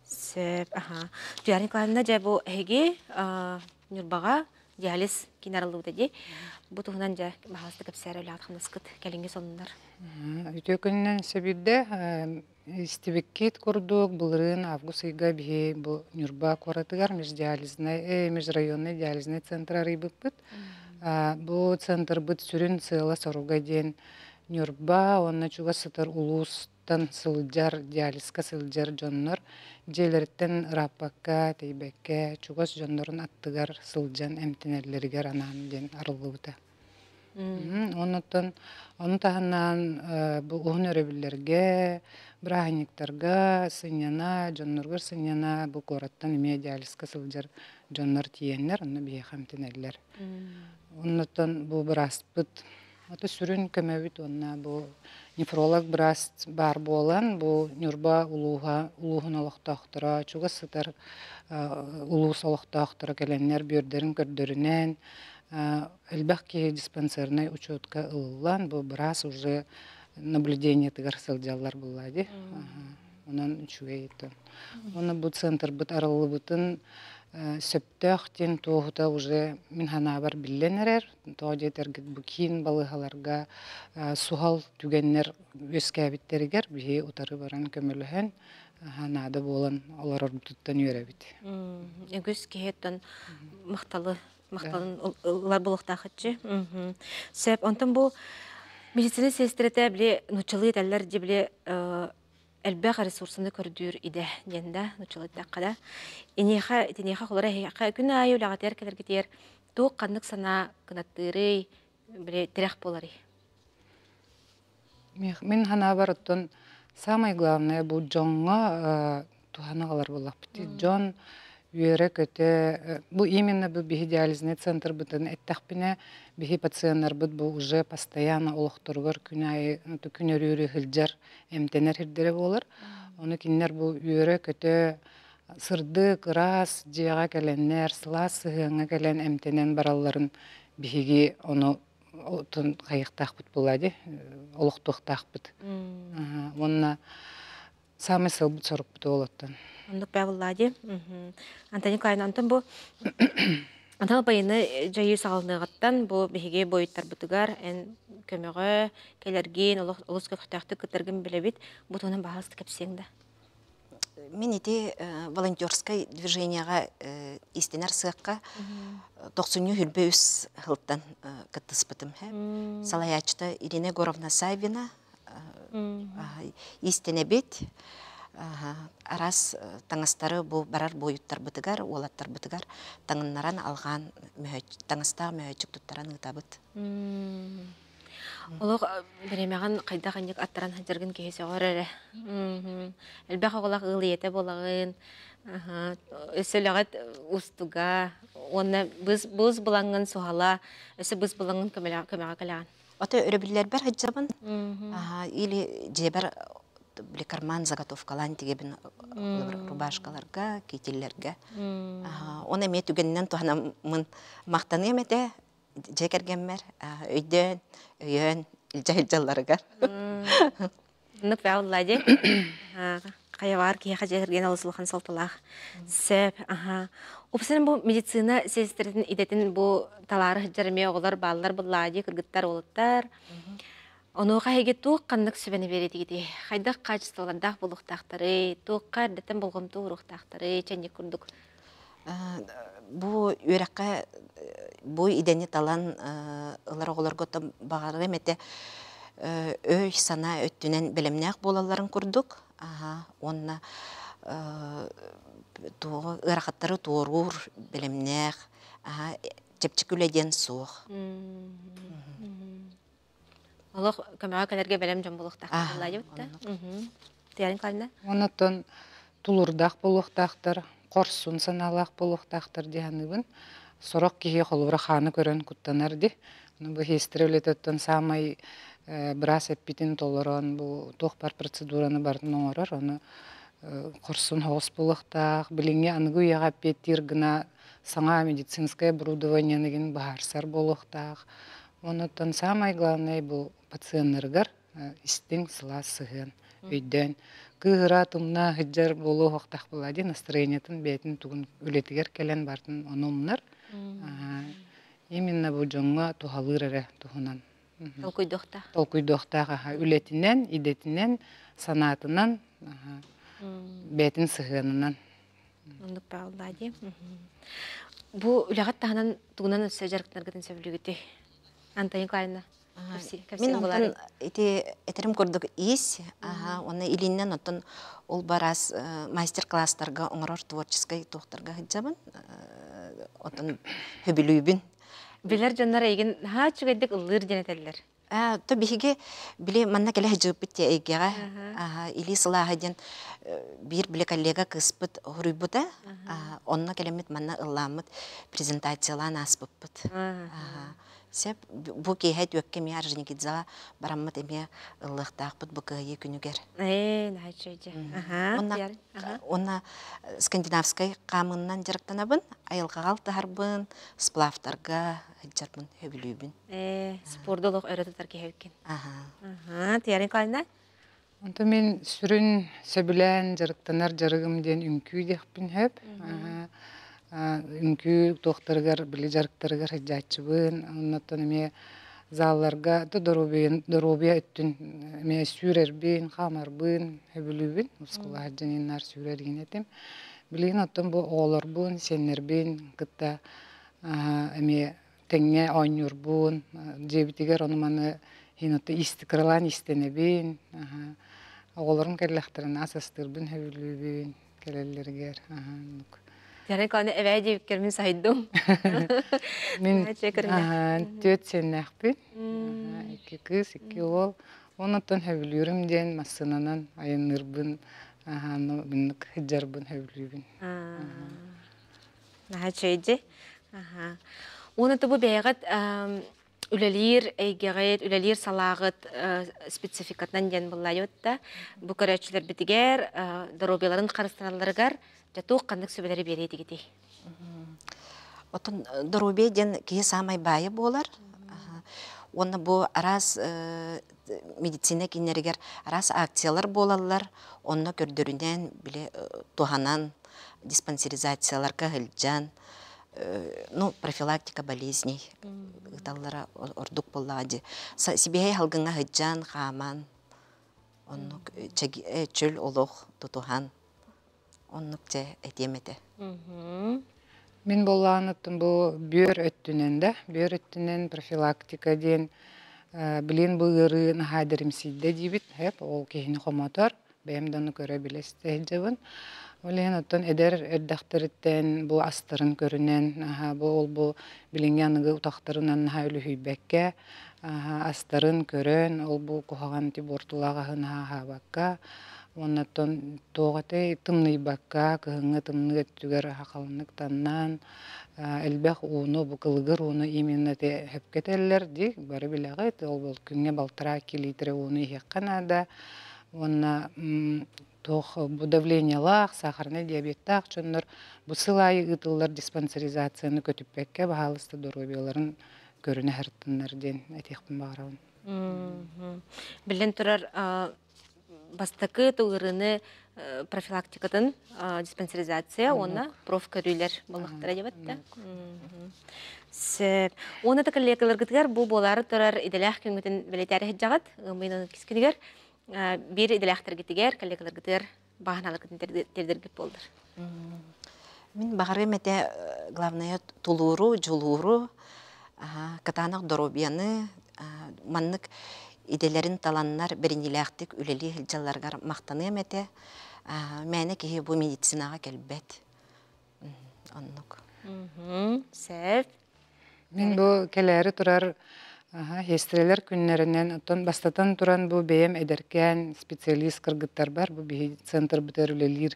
Сөп, аха. Туяра Николаевна, дьэ бу эһиги Ньурбаҕа Диализ киин арыллыбыта дии. Бу туһунан дьэ баһаалыста кэпсээрэ үлэҕит хамнаскыт кэлиҥҥи сонуннар. Үтүө күнүнэн сөбүрдэ истибиккит курдук былырыын август ыйга биһи бу Ньурба куоратыгар междиализнай межрайонный диализнай центр арыйбыппыт. Бу центрбыт сүрүн сыала-соруга диэн Ньурба уонна чугас сытар улуустан сылдьар, диализка сылдьар дьоннор дьиэлэриттэн ырааппакка, тэйбэккэ, чугас дьоннорун аттыгар сылдьан эмтэнэллэригэр анаан диэн арыллыбыта. Оннуттан ону таһынан бу уһун өрөбүллэргэ, бырааһынньыктарга сынньана, дьонноругар сынньана бу куораттан эмиэ диализка сылдьар дьоннор тиийэннэр, онно биһиэхэ эмтэнэллэр. Оннуттан бу бырааспыт аты сүрүн көмөбүт уонна бу нефролог быраас баар буолан, бу Ньурба улууһа, улууһун олохтоохторо, чугас сытар улуус олохтоохторо кэлэннэр бүөрдэрин көрдөрүнэн, элбэх киһи диспансернай учетка ылыллан, бу быраас уже наблюдениетыгар сылдьаллар буолла дии. Онон үчүгэй итин. Уонна бу центрбыт арыллыбытын сөптөөх диэн туоһута уже мин санаабар биллэн эрэр. Тоҕо диэтэргит бу киин балыыһаларга суһал түгэннэр үөскээбиттэригэр биһи утары баран көмөлөһөн наада буолан олорорбутуттан үөрэбит. Үгүс киһи махталы махталын ылар буолуохтаахыччы. Сөп. Онтон бу медицина сиэстэрэтэ били нуччалыы этэллэр дии били элбэх ресурсаны көрдүүр идэ диэн да нуччалыы эттэххэ да. Иниэхэ итиниэхэ холоро эһиэхэ күн аайы үлэҕитигэр кэлэргитигэр туох ханнык санаа кынаттыырый, били тирэх буоларый? Мин санаабар оттон самое главное бу дьоҥҥо туһаны аҕалар буоллахпыт. Дьон үөрэ-көтө бу именно бу биһи диализнай центрбытын эттэхпинэ биһи пациеннарбыт бу уже постоянно олохторугар күн аайы күн өрүүрү сылдьар эмтэнэр сирдэрэ буолар. Ону кинилэр бу үөрэ-көтө сырдык, ыраас дьиэҕэ кэлэннэр, сылаас сыһыаҥҥа кэлэн эмтэнэн баралларын биһиги ону отун хайыахтаахпыт буолаа дии, олохтуохтаахпыт. Уонна саамай сыалбыт сорукпут уолаттан. Оннук бээ буоллаа дии. Антони Николаевна, онтон бу Анал байыны дьайыы саҕаланыаҕыттан бу биһиги буойуттарбытыгар эн көмөҕө кэлэргин, олус көхтөөхтүк кыттаргын билэбит. Бу туһунан баһаалыста кэпсиэҥ да. Мин ити волонтерскай движениеҕа истинэр сыахха тохсунньу хүрбэ үс сылтан кыттыспытым. Салайааччыта Ирина Егоровна Саввина иистэнэбит. Араас таҥастары бу барар буойуттарбытыгар, уолаттарбытыгар таҥыннаран алҕаан таҥастаах мөһөөччүк туттаран ыытабыт. Олох бириэмэҕин хайдах инник аттаран сылдьаргын киһи сөҕөр эрэ. Элбэх оҕолоох ыал ийэтэ буолаҕын. Өссө үлэҕит устуга уонна быыс булаҥҥын суһала, өссө быыс булаҥҥын көмөҕө кэлэҕин. Ото өрөбүллэрбэр сылдьабын. Или дьиэбэр били карман заготовкалаан тигэбин рубашкаларга, кителлэргэ. Оны эмиэ түгэнинэн туһанаммын махтаныам этэ дьиэ кэргэммэр өйдөөн, өйөөн илдьэ сылдьалларыгар. Оннук бээ буолла дии. Хайабаар киһиэхэ дьиэ кэргэн олус улахан суолталаах. Сөп, аха. Упсанан бу медицина сиэстэрэтин идэтин бу талаары сылдьар эмиэ оҕолор бааллар буоллаа дии, кыргыттар, уолаттар. Онуоха эһиги туох ханнык сүбэни биэрэтигитий? Хайдах хаачыстыбалардаах буолуохтаахтарый? Туохха эрдэттэн болҕомто ууруохтаахтарый? Чэнньик курдук. Бу үөрэххэ бу идэни талан ылар оҕолорго баҕарыам этэ өй-санаа өттүнэн бэлэмнээх буолалларын курдук уонна туоҕу ыарахаттары туоруур бэлэмнээх чэпчэки үлэ диэн суох. Олох көмөҕө кэлэргэ бэлэм дьон буолуохтаахтар буолла Тиярин Николаевна? Оннуттан тулуурдаах буолуохтаахтар, хорсун санаалаах буолуохтаахтар дии саныыбын. Сорох киһи холобура хааны көрөн куттанар дии. Бу хиэстэрэ үлэтиттэн саамай быраас эппитин толорон, бу туох бар процедураны барытын оҥорор. Ону хорсун соҕус буолуохтаах. Билиҥҥи аныгы үйэҕэ эппиэттиир гына саҥа медицинское оборудованиены гин быһаарсар буолуохтаах. Онуттан саамай главное бу пациеннарыгар истиҥ, сылаас сыһыан өйдөөн кыыһыра, тумна сылдьар буолуохтаах буолла дии настроениетын бэйэтин тугун үлэтигэр кэлэн бартын ону умнар. Именно бу дьоҥҥо туһалыыр эрэ туһунан. Толкуйдуохтаах. Толкуйдуохтаах аха үлэтинэн, идэтинэн, санаатынан, бэйэтин сыһыанынан. Оннук бааллаа дии. Бу үлэҕит таһынан тугунан өссө дьарыктанаргытын сөбүлүүгүтүй? Антонина Николаевна. Мин онтон ити этерим курдук иис, уонна илииннэн оттон ол бараас мастер-класстарга оҥорор творческай туохтарга сылдьабын. Оттон хөбүлүүбүн. Билэр дьоннор эйигин наһаа үчүгэйдик ыллыыр диэн этэллэр. То биһиги били манна кэлэ сылдьыбыппыт дии эйгэҕэ. Илии сылааһа диэн биир били коллега кыыспыт хоруйбута. Онно кэлэммит манна ыллааммыт презентациялаан ааспыппыт. Сөп. Бу киэһэ түөккэ эмиэ Орджоникидзеҕа бараммыт эмиэ ыллыахтаахпыт бу кыайыы күнүгэр. Ээ, наһаа үчүгэй. Уонна, уонна скандинавскай хаамыынан дьарыктанабын, айылҕаҕа алтыһарбын, сплавтарга сылдьарбын сөбүлүүбүн. Ээ, спорду олох өрө тутар киһи эбиккин. Аха. Туяра Николаевна? Онтон мин сүрүн сөбүлээн дьарыктанар дьарыгым диэн үҥкүү диэхпин сөп. Үҥкүү туохтарыгар, били дьарыктарыгар сылдьааччыбын. Оннуттан эмиэ залларга да доруобуйа өттүн эмиэ сүүрэрбин, хаамарбын сөбүлүүбүн. Оскуола сылдьан сүүрэр игин этим. Билигин оттон бу оҕолорбун, сиэннэрбин кытта эмиэ тэҥҥэ оонньуурбун, дьиэбитигэр ону-маны кыралаан иистэнэбин, оҕолорум кэллэхтэринэ ас астыырбын сөбүлүүбүн кэлэллэригэр. Ярай Николаевна эбээ диэбиккэр мин сайдым. Мин түөрт сиэннээхпин, икки кыыс, икки уол. Оннуттан сөбүлүүрүм диэн массыынанан айанныырбын, сылдьарбын сөбүлүүбүн. Наһаа үчүгэй Аха. Уонна бу бэйэҕит үлэлиир эйгэҕит, үлэлиир салааҕыт спецификатынан диэн буллаайбыт да, бу көрөөччүлэрбитигэр доруобуйаларын харыстаналларыгар дьэ туох ханнык сүбэлэри биэриэ этигитий? Оттон доруобуйа диэн киһи саамай баайа буолар. Уонна бу араас медицина кииннэригэр араас акциялар буолаллар. Онно көрдөрүнэн, били туһанан диспансеризацияларга сылдьан, ну, профилактика болезней ыыталлара ордук буоллаҕа дии. Сибиэһэй салгыҥҥа сылдьан, хааман, оннук чөл олох тутуһан, оннук дьэ этиэм этэ. Мин буоллаҕына бу бүөр өттүнэн да, бүөр өттүнэн профилактика диэн билин бу ыарыы наһаа диримсийдэ диибит, ол киһини хомотор. Бэйэм да ону көрө-билэ сылдьабын. Ол иһин оттон эдэр эрдэхтэриттэн бу астарын көрүнэн, бу ол-бу билиҥҥи аныгы утахтарынан наһаа үлүһүйбэккэ, астарын көрөн, ол-бу куһаҕан ити буортулаах аһы наһаа аһаабакка, уонна оттон туох этэй тымныйбакка, кыһыҥҥы тымныы өттүгэр халыҥнык таннаан, элбэх ууну, бу кылыгыр ууну именно ити сөпкө этэллэр дии, бары билэҕит, ол күҥҥэ балтараа литрэ ууну иһиэххэ наада. Уонна туох бу давлениелаах, сахарнай диабеттаах дьоннор бу сыл аайы ыытыллар диспансеризацияны көтүппэккэ, баһаалыста доруобуйаларын көрүнэ сырыттыннар диэн этиэхпин баҕарабын. Биллэн турар, бастакы ыарыыны профилактикатын диспансеризация уонна профкөрүүлэр буоллахтара диэбэт да. Сөп. Уонна да коллегаларгытыгар бу буолаары турар идэлээх күҥҥүтүн бэлиэтээри сылдьаҕыт. Ыамыйынан кискинигэр биир идэлээхтэргитигэр, коллегаларгытыгар бааһыналаргытын тиэрдэргит буоллар. Мин баҕарыам этэ главное тулууру, дьулууру, кытаанах доруобуйаны, маннык идэлэрин таланнар бэриниилээхтик үлэлии сылдьалларыгар махтаныам этэ. Мээнэ киһи бу медицинаҕа кэлбэт. Оннук. Сөп. Мин бу кэлээри турар сиэстэрэлэр күннэринэн, оттон бастатан туран бу бэйэм эдэркээн специалист кыргыттарбар, бу биһи центрбытыгар үлэлиир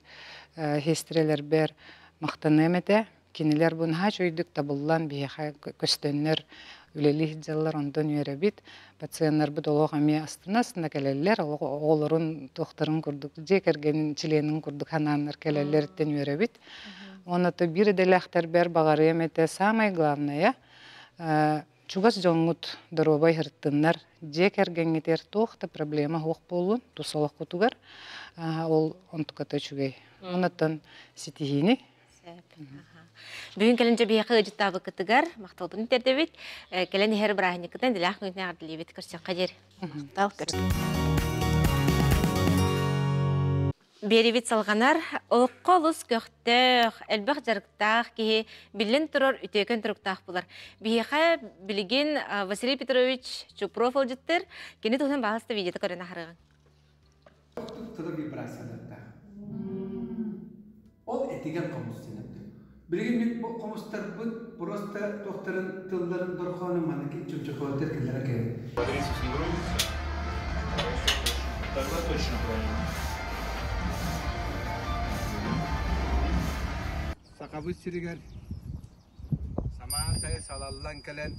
сиэстэрэлэрбэр махтаныам этэ. Кинилэр бу наһаа үчүгэйдик табыллан биһиэхэ көстөннөр үлэлии сылдьаллар, онтон үөрэбит. Пациеннарбыт олох эмиэ астына-астына кэлэллэр, олох оҕолорун туохтарын курдук, дьиэ кэргэнин чилиэнин курдук санааннар кэлэллэриттэн үөрэбит. Уонна то биир идэлээхтэрбэр баҕарыам этэ, самое главное, чугас дьоҥҥут доруобай сырыттыннар, дьиэ кэргэҥҥитигэр туох да проблема суох буоллун, тус олоххутугар, ол онтуката үчүгэй. Оннуттан ситиһиини. Сөп. Бүгүн кэлин дьэ биһиэхэ ыалдьыттаабыккытыгар махталбытын тиэрдэбит. Кэлэн иһэр бырааһынньыккытын дэлээх күнүнэн эҕэрдэлиибит. Көрсүөххэ диэри. Махтал көрсү. Биэрибит салҕанар, олоххо олус көхтөөх, элбэх дьарыктаах киһи биллэн турар үтүөкэн туруктаах булар. Биһиэхэ билигин Василий Петрович Чупров ылдьыттыр, кини туһунан баһаалыста видеота көрөн аһарыаҕыҥ. Тылы вибрациялардаах. Ол этигэн хомус диэн Билигин мин бу хомустарбын просто туохтарын тылларын дорҕоонун маннык чөмчөкөөттөр киллэрэ кэлин. Тогда точно правильно. Сахабыт сиригэр самаан сайы салаллан кэлэн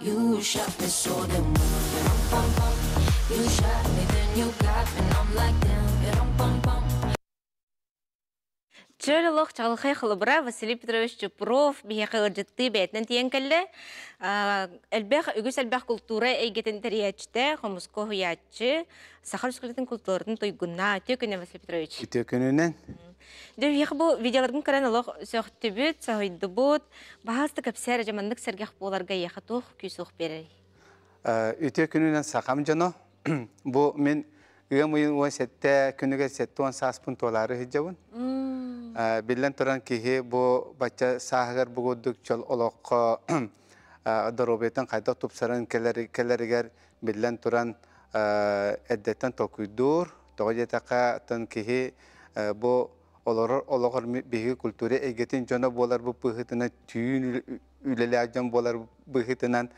You shot me so damn well, bum bum. You shot me, then you got me, and I'm like damn, bum bum. Чөл олох чаҕылхай холобура Василий Петрович Чупров биһиэхэ ыалдьыттыы бэйэтинэн тиийэн кэллэ. Элбэх, үгүс элбэх култуура эйгэтин тэрийээччитэ, хомуска уһуйааччы, Саха Республикатын култууратын туйгуна. Үтүө күнүнэн, Василий Петрович. Үтүө күнүнэн. Дьэ, биһиэхэ бу видеоларгын көрөн олох сөхтүбүт, соһуйдубут. Баһаалыста кэпсээр, дьэ маннык сэргэх буоларга эйиэхэ туох күүс-уох биэрэрий? Үтүө күнүнэн сахам дьоно. Бу мин ыам ыйын 17 күнүгэр 70 сааспын туолаары сылдьабын. Биллэн туран киһи бу бачча сааһыгар бу курдук чөл олоххо доруобуйатын хайдах тупсаран кэлэригэр биллэн туран эрдэттэн толкуйдуур. Тоҕо диэтэххэ, оттон киһи бу олорор олоҕор биһиги культура эйгэтин дьоно буоларбыт быһыытынан түүн үлэлээх дьон буолар быһыытынан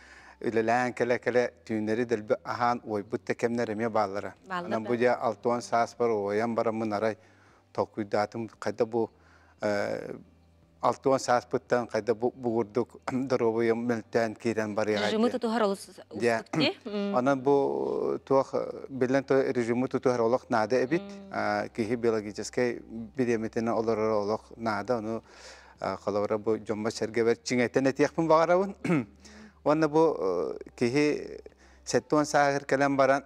үлэлээн кэлэ-кэлэ түүннэри дэлби аһаан уойбут да кэмнэр эмиэ бааллара. Онон бу дьэ 60 сааспар уойан бараммын арай толкуйдаатым хайда бу 60 сааспыттан хайда бу курдук доруобуйам мөлтөөн киирэн барыаҕа Режимы тутуһар олус уустук дии. Онон бу туох биллэн режимы тутуһар олох наада эбит. Киһи биологическай бириэмэтинэн олорор олох наада. Ону холобура бу дьоммор-сэргэбэр чиҥэтэн этиэхпин баҕарабын. Уонна бу киһи 70 сааһыгар кэлэн баран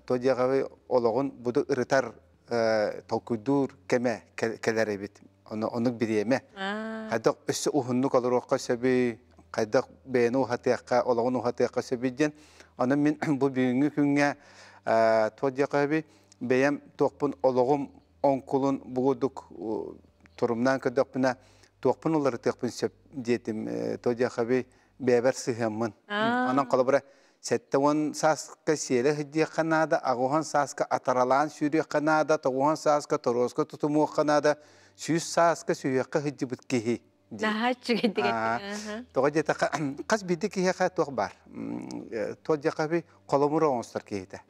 то диэҕэби олоҕун буду ырытар толкуйдуур кэмэ кэлэр эбит. Ону оннук бириэмэ. Хайдах өссө уһуннук олоруохха сөбүй, хайдах бэйэни уһатыахха, олоҕун уһатыахха сөбүй диэн. Онон мин бу бүгүҥҥү күҥҥэ туох диэххэ сөбүй, бэйэм туохпун олоҕум оҥкулун бугудук турумнаан көрдөхпүнэ туохпун уларытыахпын сөп диэтим то диэхэби бэйэбэр сыһыаммын. Онон холобура 70 сааска сиэлэ сылдьыахха наада, 80 сааска атаралаан сүүрүөххэ наада, 90 сааска торуоска тутумуохха наада, 100 сааска сүһүөххэ сылдьыбыт киһи дии. Наһаа үчүгэйдик эттиҥ. Тоҕо диэтэххэ, хас биирдии киһиэхэ туох баар. Туох диэххэ холобур оҥостор киһитэ.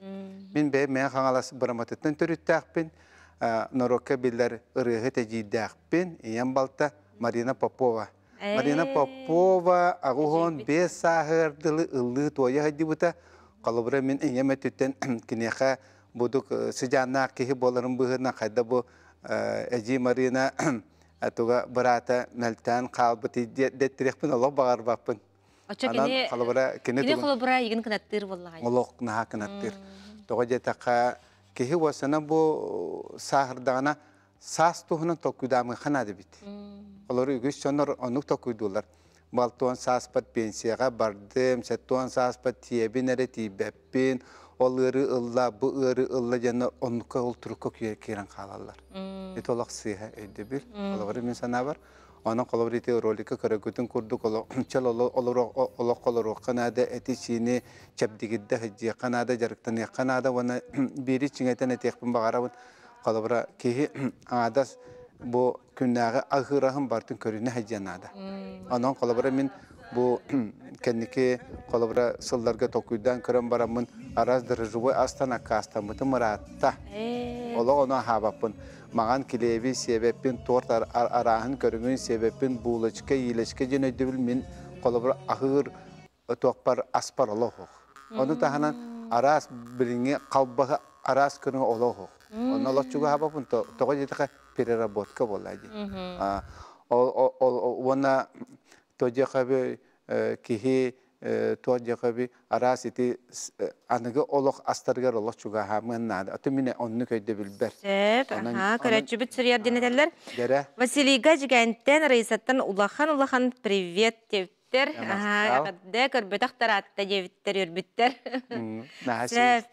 Мин бэйэм Мэҥэ Хаҥалас Быраматыттан төрүттээхпин, норуокка биллэр ырыаһыт эдьиийдээхпин, ийэм балта Марина Попова. Марина Попова 85 сааһыгар дылы ыллыы-туойа сылдьыбыта. Холобура, мин ийэм өттүттэн киниэхэ будук сыдьааннаах киһи буоларын быһыытынан хайда бу эдьиий Марина туга быраата мөлтөөн хаалбыт дэттириэхпин олох баҕарбаппын. Оччо кини холобура кини кини холобура игин кынаттыыр буоллаҕай. Олох наһаа кынаттыыр. Тоҕо диэтэххэ, киһи уосана бу сааһырдаҕына саас туһунан толкуйдаамыахха наада эбит. Олор үгүс дьоннор оннук толкуйдууллар. 60 сааспар пенсияҕа бардым, 70 сааспар тиийэбин эрэ тиийбэппин, ол ыарыы ылла, бу ыарыы ылла диэн оннукка ол турукка киирэн хаалаллар. Ити олох сыыһа өйдөбүл. Холобура мин санаабар, онон холобур ити роликка көрөргүтүн курдук чөл олох олоруохха наада, эти-сиини чэбдигирдэ сылдьыахха наада, дьарыктаныахха наада уонна биири чиҥэтэн этиэхпин баҕарабын. Холобура киһи аадас бу күннээҕи аһыыраһын барытын көрүнэ сылдьыан наада. Онон холобура мин бу кэнники холобура сылларга толкуйдаан көрөн бараммын араас дрожжевой астан аккаастаммытым ыраатта. Олох ону аһаабаппын. Маҕан килиэби сиэбэппин, торт арааһын көрүҥүн сиэбэппин, булочка, иилэчкэ диэн өйдөбүл мин холобура аһыыр туохпар аспар олох. Ону таһынан араас билиҥҥи халбаһы араас көрүҥэ олох. Онно олох чугаһаабаппын, тоҕо диэтэххэ переработка буолла дии. Ол уонна то диэхэби киһи то диэхэби араас ити аныгы олох астарыгар олох чугаһаамыан наада. Аты мине оннук өйдөбүлбэр. Сөп, аха, көрөөччүбүт суруйар диэн этэллэр. Василийга Жигэнтэн, Раисаттан улахан-улахан привет диэбиттэр. Аха, эҕэрдэ, көрбөтөх тараатта диэбиттэр, үөрбүттэр. Сөп.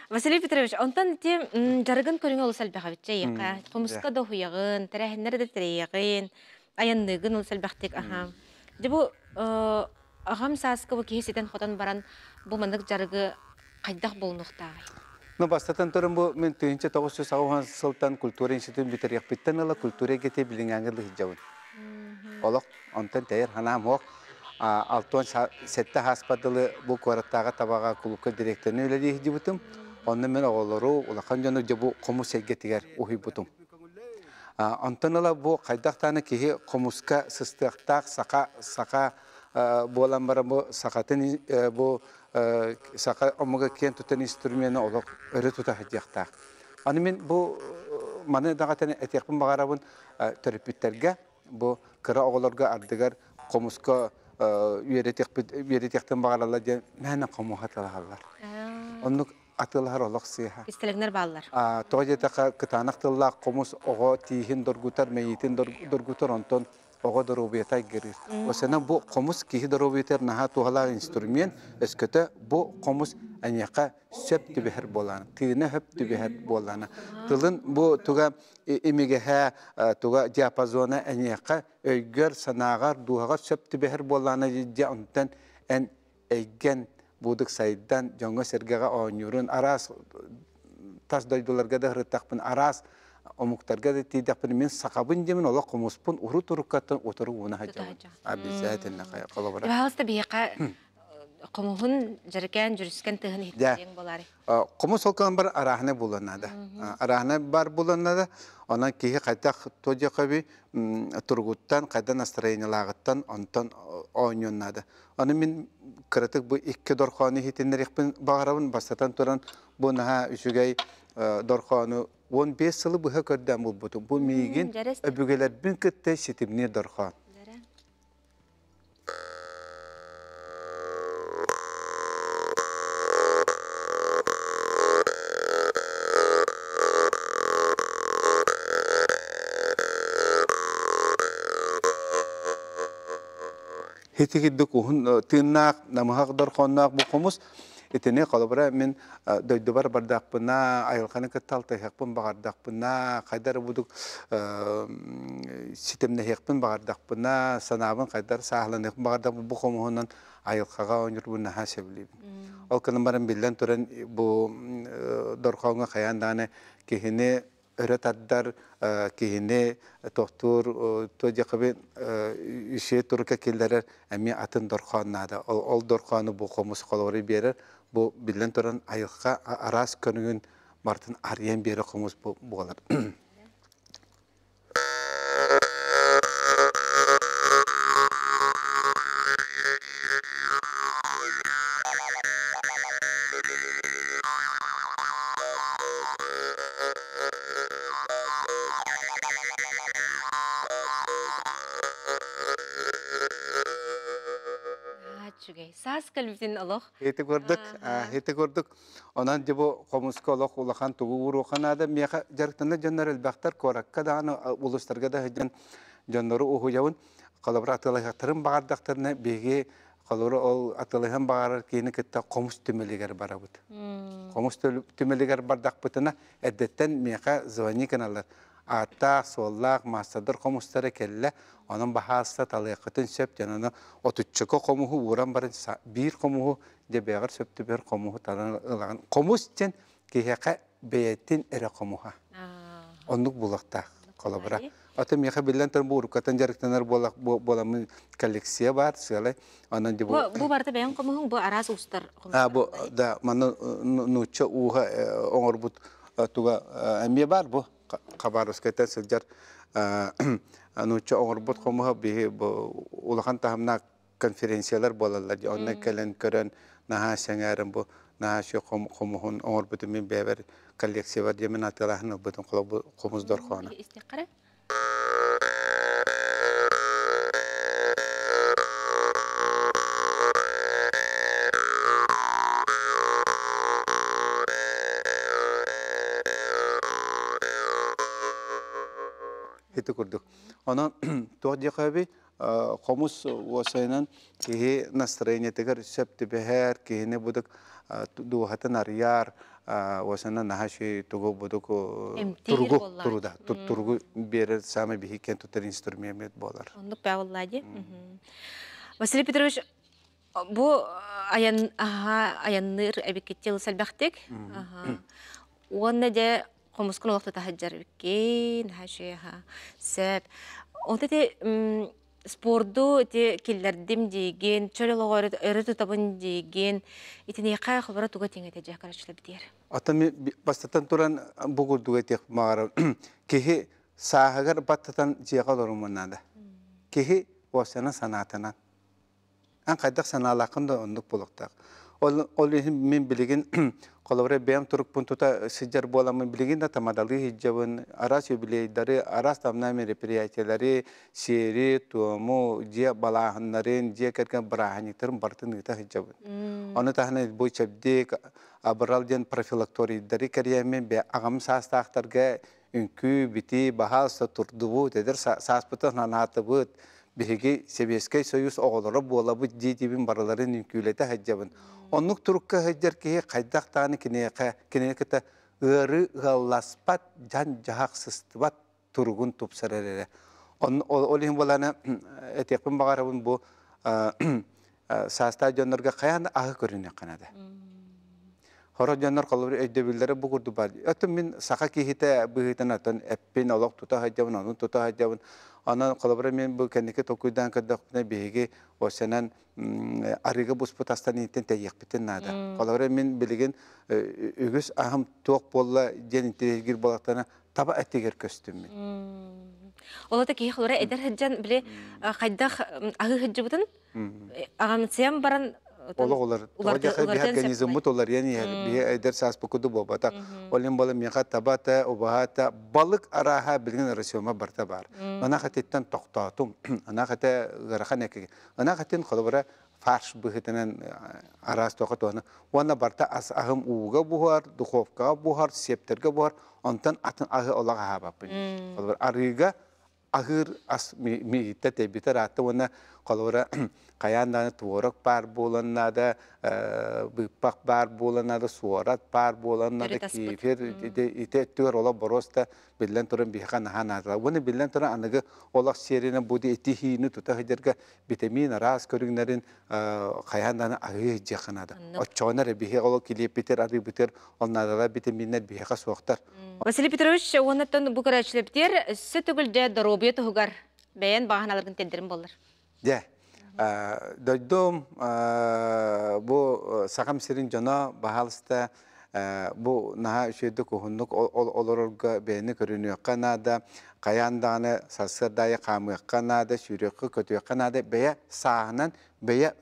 Василий Петрович, онтон ити дьарыгын көрүҥэ олус элбэх эбит эйиэхэ. Хомуска да уһуйаҕын, тэрээһиннэри да тэрийэҕин, айанныыгын олус элбэхтик. Аха. Дьэ бу аҕам сааска бу киһи ситэн-хотон баран бу маннык дьарыгы хайдах булунуохтааҕый? Ну, бастатан туран бу мен 1980 сылтан культура институтун бүтэриэхпиттэн ыла культура эйгэтэ билиҥҥээҥҥэ сылдьабын. Олох онтон тэйэр санаам суох. 67 сааспар дылы бу куораттааҕы Табаҕа кулуупка дириэктэринэн үлэлии сылдьыбытым. Онно мен оҕолору, улахан дьону дьэ бу хомус эйгэтигэр уһуйбутум. Онтон ыла бу хайдах даҕаны киһи хомуска сыстыахтаах саха саха буолан баран бу сахатын бу саха омуга киэн тутан инструмена олох өрө тута сылдьыахтаах. Аны мин бу маны даҕатан этиэхпин баҕарабын төрөппүттэргэ бу кыра оҕолорго ардыгар хомуска үөрэтиэхпит үөрэтиэхтэн баҕараллар диэн мээнэ хомуһа атыылаһаллар. Оннук атыылаһар олох сыыһа. Кистэлэҥнэр бааллар. Тоҕо диэтэххэ кытаанах тыллаах хомус оҕо тииһин доргутар, мэйиитин доргутар, онтон оҕо доруобуйата айгырыыр. Осена бу хомус киһи доруобуйатыгар наһаа туһалаах инструмент, өскөтө бу хомус эйиэхэ сөп түбэһэр буолаана, тыына сөп түбэһэр буолаана. Тылын бу туга имигэһэ, туга диапазона эйиэхэ өйгөр, санааҕар, дууһаҕар сөп түбэһэр буоллаана дьэ онтон эн эйгэн будук сайдан дьоҥҥо-сэргэҕэ оонньуурун араас тас дойдуларга да ырыттахпын араас омуктарга да тиийдэхпин мин сахабын диэмин олох хомуспун урут уруккаттан утары ууна сылдьабын обязательно холобура Пожалуйста, биһиэхэ хомуһун дьэрикээн дьүрүскэн тыһын иһиттириэҥ буолаарай? Хомус ол бар арааһына буолуон наада. Арааһына бар буолуон наада. Онон киһи хайдах туодьахаби туругуттан, хайда настроениелааҕыттан онтон оонньуон наада. Аны мин кыратык бу икки дорхоону иһитиннэриэхпин баҕарабын. Бастатан туран бу наһаа үчүгэй дорхоону 15 сылы быһа көрдөөн булбутум. Бу миигин өбүгэлэрбин кытта ситимниир дорхоон. Хитигирдик уһун тыыннаах, намыһах дорхоонноох бу хомус итини холобура мин дойдубар бардахпына, айылҕаны кытта алтыһыахпын баҕардахпына, хайдар будук ситимнэһиэхпин баҕардахпына, санаабын хайдар сааһыланыахпын баҕардахпына бу хомуһунан айылҕаҕа оонньуурбун наһаа сөбүлүүбүн. Ол гынан баран биллэн туран бу дорхооҥҥо хайаан даҕаны киһини өрө тардар, киһини тохтуур, туодьахыбын үсүө турукка киллэрэр эмиэ атын дорхоон наада. Ол дорхоону бу хомус холобуру биэрэр. Бу биллэн туран айылҕа араас көрүҥүн барытын арыйан биэрэр хомус буолар. Үчүгэй. Саас кэлбитин олох. Ити курдук, ити курдук. Онон дьэ бу хомуска олох улахан тугу ууруохха наада. Миэхэ дьарыктанар дьоннор элбэхтэр, куоракка даҕаны, улуустарга да сылдьан дьоннору уһуйабын. Холобура, атыылаһыахтарын баҕардахтарына, биһиги холобура ол атыылаһыан баҕарар киһини кытта хомус түмэлигэр барабыт. Хомус түмэлигэр бардахпытына, эрдэттэн миэхэ звони гыналлар. Ааттаах, суоллаах маастардар хомустара кэллэ, онон баһаалыста талыаххытын сөп диэн, ону отуччака хомуһу ууран баран биир хомуһу дьэ бэйэҕэр сөп түбэһэр хомуһу талан ылаҕын. Хомус диэн киһиэхэ бэйэтин эрэ хомуһа. Оннук булуохтаах холобура. Ата миэхэ биллэн туран бу уруккаттан дьарыктанар буоламмын коллекция баар сыалай. Онон бу бу барыта бэйэҥ хомуһуҥ бу араас уустар хомустар. Бу да манна нуучча ууһа оҥорбут туга эмиэ баар бу Хабаровскайтан сылдьар нуучча оҥорбут хомуһа биһи бу улахан таһымнаах конференциялар буолаллар. Онно кэлэн көрөн наһаа сэҥээрэн бу Наһаа үчүгэй хомуһун оҥорбутум мин бэйэбэр коллекциябар диэмин атыылаһан ылбытым хомус дорҕооно. Истиэххэ Ити курдук. Онон туох диэхэ хомус уосайынан киһи настроениетыгар сөп түбэһэр, киһини будук дууһатын арыйар, уосана наһаа үчүгэй тугу будук туругу туруда туругу биэрэр самый биһиккен тутар инструмент буолар. Оннук баа буоллаа дии. Василий Петрович бу айан айанныыр эбиккит сэлбэхтик. Уонна дьэ хомускун олох тута сылдьар эбиккин, наһаа үчүгэй аһа. Сөп. Онто ити спорду ити киллэрдим диигин, чөл олоҕу өрө тутабын диигин, итиниэхэ холобура туга тиҥэтэ дьэ короче битиэр. Ата бастатан туран бу курдук этиэх баҕарар киһи сааһыгар баттатан дьиэҕэ олорумун наада. Киһи уопсайынан санаатынан Эн хайдах санаалааххын да оннук буолуохтаах. Ол, ол иһин мин билигин холобура бэйэм турукпун тута сылдьар буоламмын билигин да тамадалыы сылдьабын, араас юбилейдары, араас тамнаах мероприятиелары, сиэри, туому, дьиэ балааһыннарын, дьиэ кэргэн бырааһынньыктарын барытын ыыта сылдьабын. Ону таһынан бу чэбдик, абырал диэн профилакторийдары кэрийэммин бэйэ аҕам саастаахтарга үҥкүү, битии, баһаалыста турдубут, эдэр сааспытын анаатыбыт, биһиги Сэбиэскэй Союз оҕолоро буолабыт дии-диибин барыларын үҥкүүлэтэ сылдьабын. Оннук турукка сылдьар киһи хайдах даҕаны киниэхэ кинини кытта ыарыы ыалласпат, дьан-дьаһах сыстыбат туругун тупсарар эрэ. Ол иһин буолаана этиэхпин баҕарабын бу саастаах дьоннорго хайаан да аһы көрүнүөххэ наада. Хорох дьоннор холобур өйдөбүллэрэ бу курдук баар. Оттон мин саха киһитэ быһыытынан оттон эппин олох тута сылдьабын, ону тута сылдьабын. Онон холобура мин бу кэнники толкуйдаан көрдөхпүнэ биһиги осенан арыыга буспут астан иинтэн тэйиэхпитин наада. Холобура мин билигин үгүс аһым туох буолла диэн интэриэһиргиир буоллахтарына таба этигэр көстүм мин. Ол ата киһи холобура эдэр сылдьан били хайдах аһыы сылдьыбытын Аҕамсыйан баран Олох улар биһи организммыт уларыйан иһэр. Биһи эдэр сааспыт курдук буолбатах. Ол иһин буолан миэхэ табата, убаһата, балык арааһа билигин рациома барыта баар. Ынах этиттэн тохтоотум. Ынах этэ ыарахан эки. Ынах этин холобура фарш быһыытынан араас тоҕо туһана. Уонна барыта ас аһым ууга буһар, духовкаҕа буһар, сиэптэргэ буһар. Онтон атын аһы олох аһаабаппын. Холобура арыыга аһыыр ас миигиттэ тэйбитэ ыраатта уонна холобура хайаан даҕаны творог баар буолан наада, быыппах баар буолан наада, суорат баар буолан наада, кефир ити өттүгэр олох боруоста биллэн туран биһиэхэ наһаа наадалаах. Уонна биллэн туран аныгы олох сиэринэн бу ити-иһиини тута сылдьарга витамин араас көрүҥнэрин хайаан даҕаны аһыы сылдьыахха наада. Оччоҕуна эрэ биһиэхэ ол килиэппитигэр, арыыбытыгар ол наадалаах витаминнэр биһиэхэ суохтар. Василий Петрович уоннаттан бу көрөөччүлэбитигэр өссө төгүл дьэ доруобуйа туһугар бэйэн бааһыналаргын тиэрдэрин буоллар. Дьэ, дойдум бу Сахам сирин дьоно баһаалыста бу наһаа үчүгэйдик уһуннук олорорго бэйэни көрүнүөххэ наада, хайаан даҕаны сарсыарда аайы хаамыахха наада, сүүрүөххэ, көтүөххэ наада, бэйэ сааһынан, бэйэ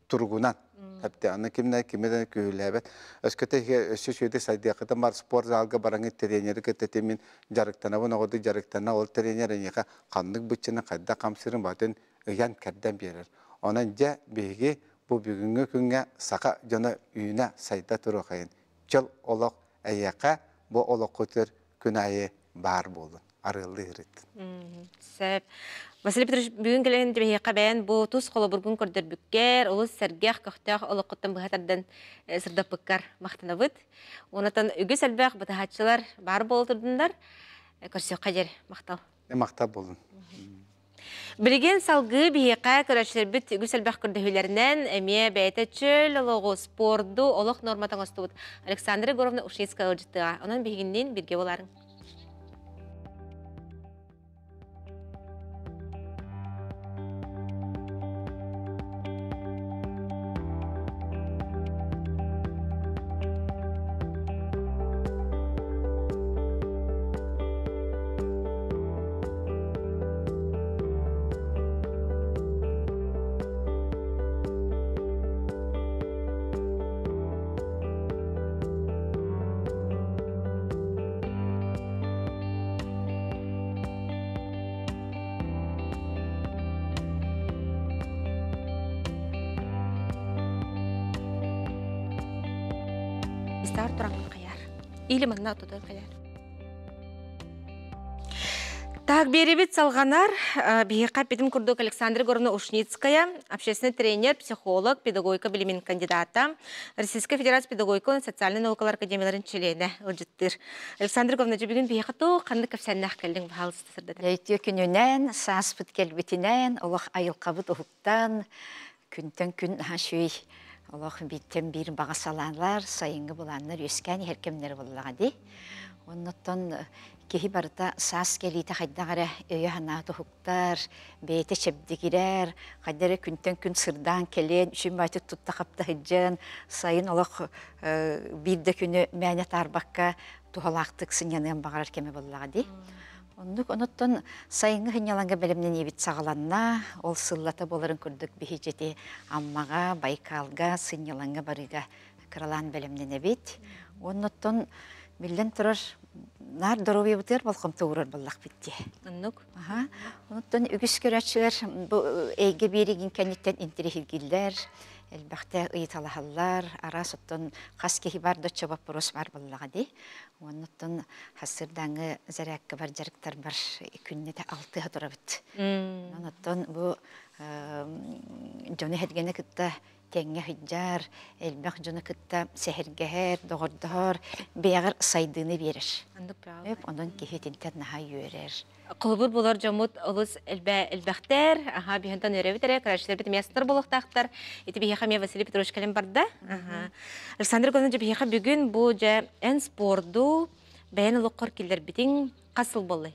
туругунан. Эптэ аны кимнэ кими да күһүлээбэт. Өскөтө өссө үчүгэйдик сайдыаххытын бар спорт залга бараҥыт тренери кытта мин дьарыктанабын оҕодук дьарыктана ол тренер эйиэхэ ханнык быччыны хайдах хамсыырын батын ыйан кэрдэн биэрэр. Онон дьэ биһиги бу бүгүҥҥү күҥҥэ саха дьоно үүнэ сайда туруохайын. Чөл олох эйиэхэ бу олоххутугар күн аайы баар буолун, арыаллыы ырыттын. Сөп. Василий Петрович, бүгүн кэлэн биһиэхэ бэйэн бу тус холобургун көрдөрбүккэр, олус сэргэх, көхтөөх олоххуттан быһа тардан сырдаппыккар махтанабыт. Онотон үгүс элбэх бытаһааччылар баар буола турдуннар. Көрсүөххэ диэри махтал. Махтал буолун. Билигин салгыы биһиэхэ көрөөччүлэрбит үгүс элбэх көрдөһүүлэринэн эмиэ бэйэтэ чөл олоҕу, спорду олох нуормата оҥостубут Александра Егоровна Ушницкая ыалдьыттыаҕа. Онон биһигинниин бииргэ буолаарыҥ. Мистар туран каяр. Или манна отудар каяр. Так, беребит салганар, биһиэхэ питим курдук Александра Егоровна Ушницкая, общественный тренер, психолог, педагогика билимин кандидата, Российская Федерация педагогика уонна социальнай наукалар академияларын чилиэнэ ылдьыттыыр. Александра Егоровна, бүгүн биһиэхэ туох ханнык кэпсээннээх кэллиҥ, баһаалыста сырдатар. Өйтүө күнүнэн, сааспыт кэлбитинэн, олох айылҕабыт уһуктан, күнтэн күн наһаа үчүгэй олох бииртэн биир баҕа салаалар, сайыҥҥы былааннар үөскээн иһэр кэмнэрэ буоллаҕа дии. Оннуттан киһи барыта саас кэлиитэ хайдах эрэ өйө-санаата уһуктар, бэйэтэ чэбдигирэр, хайдах эрэ күнтэн күн сырдаан кэлиэн, үчүн баайтык тутта-хапта сылдьан, сайын олох биир да күнү мээнэ таарбакка туһалаахтык сынньаныан баҕарар кэмэ буоллаҕа дии. Оннук онуттан сайыҥҥы сынньалаҥҥа бэлэмнэниибит саҕаланна. Ол сыллата буоларын курдук биһи Аммаҕа, Байкалга сынньалаҥҥа барыыга кыралаан бэлэмнэнэбит. Оннуттан биллэн турар, наар доруобуйабытыгар болҕомто уурар буоллахпыт дии. Оннук. Аха. Онуттан үгүс көрөөччүлэр бу эйгэ биэригин кэнниттэн интэриэһиргииллэр, элбэхтэ ыйыталаһаллар, араас оттон хас киһи бар да оччо боппуруос баар буоллаҕа дии. Оннуттан хассырдааҥы зарядка бар дьарыктарбар күннэтэ алтыһа турабыт. Онон бу дьону эһэргэни кытта тэҥҥэ сылдьар, элбэх дьону кытта сэһэргэһэр, доҕордоһор, бэйэҕэр сайдыыны биэрэр. Онон киһи итинтэн наһаа үөрэр. Холобур булар дьоммут олус элбэхтэр, аха биһинтэн үөрэбит эрэ, көрөөччүлэрбит эмиэ астар буолуохтаахтар. Ити биһиэхэ эмиэ Василий Петрович кэлэн барда. Александр Иванович биһиэхэ бүгүн бу дьэ эн спорду бэйэн олоххор киллэрбитиҥ хас сыл буоллай?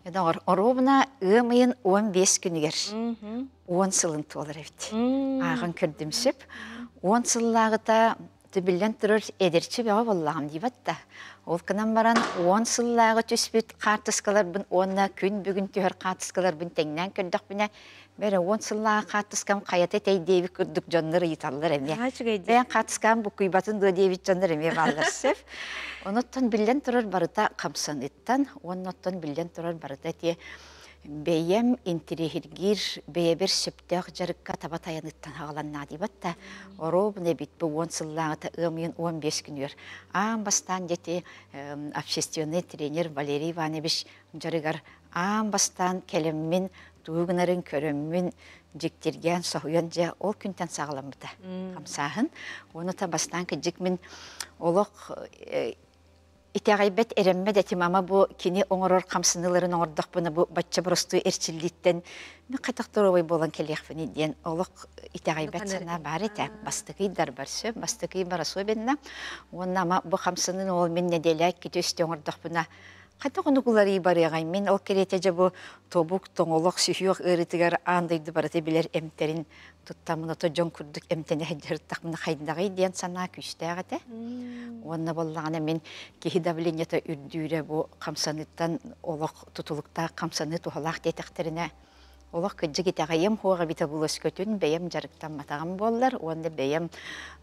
Доҕор, оруобуна ыам ыйын 15 күнүгэр 10 сылын туолар эбит. Ааҕан көрдүм сөп. 10 сыллааҕыта биллэн турар эдэрчи бөҕө буоллаҕым диибэт да. Ол гынан баран 10 сыллааҕы түспүт хаартыскаларбын уонна күн бүгүн түһэр хаартыскаларбын тэҥнээн көрдөхпүнэ, бэрэ 10 сыллааҕы хаартыскам хайата этэй диэбит курдук дьоннор ыйыталлар эмиэ. Бэйэҥ хаартыскам буккуйбатын дуо диэбит дьоннор эмиэ бааллар сөп. Онуттан биллэн турар барыта хамсаныттан, уонна оттон биллэн турар барыта ити бэйэм интириэһиргиир бэйэбэр сөптөөх дьарыкка таба тайаныттан хаҕаланнаа диибат да оруобуна эбит бу 10 сыллааҕыта ыам ыйын 15 күнүгэр аан бастаан дьэти общественный тренер Валерий Иванович дьарыгар аан бастаан кэлэммин тугу гынарын көрөммүн дьиктиргээн соһуйан дьэ ол күнтэн саҕаламмыта хамсааһын уонна та бастаан кыдьык мин олох итэҕэйбэт эрэммэт этим ама бу кини оҥорор хамсаныыларын оҥордохпуна бу бачча боростуой эрчиллииттэн мин хайдах доруобай буолан кэлиэхпиний диэн олох итэҕэйбэт санаа баар этэ бастакы ыйдарбар сөп бастакы ыйбар особенно уонна ама бу хамсаныыны ол мин нэдиэлэ иккитэ үстэ оҥордохпуна хайдах оннук уларыы барыаҕай мин ол кэриэтэ дьэ бу тобук тоҥолох сүһүөх ыарыытыгар аан дойду барыта билэр эмтэрин туттаммын ото дьон курдук эмтэнэ сылдьарыттахпына хайдаҕый диэн санаа күүстээх этэ. Уонна буоллаҕына мин киһи давлениета үрдүүрэ бу хамсаныыттан олох тутулуктаах хамсаныы туһалаах диэтэхтэринэ олох кырдьык итэҕэйиэм суох эбитэ буолуоскөтүн бэйэм дьарыктамматаҕым буоллар уонна бэйэм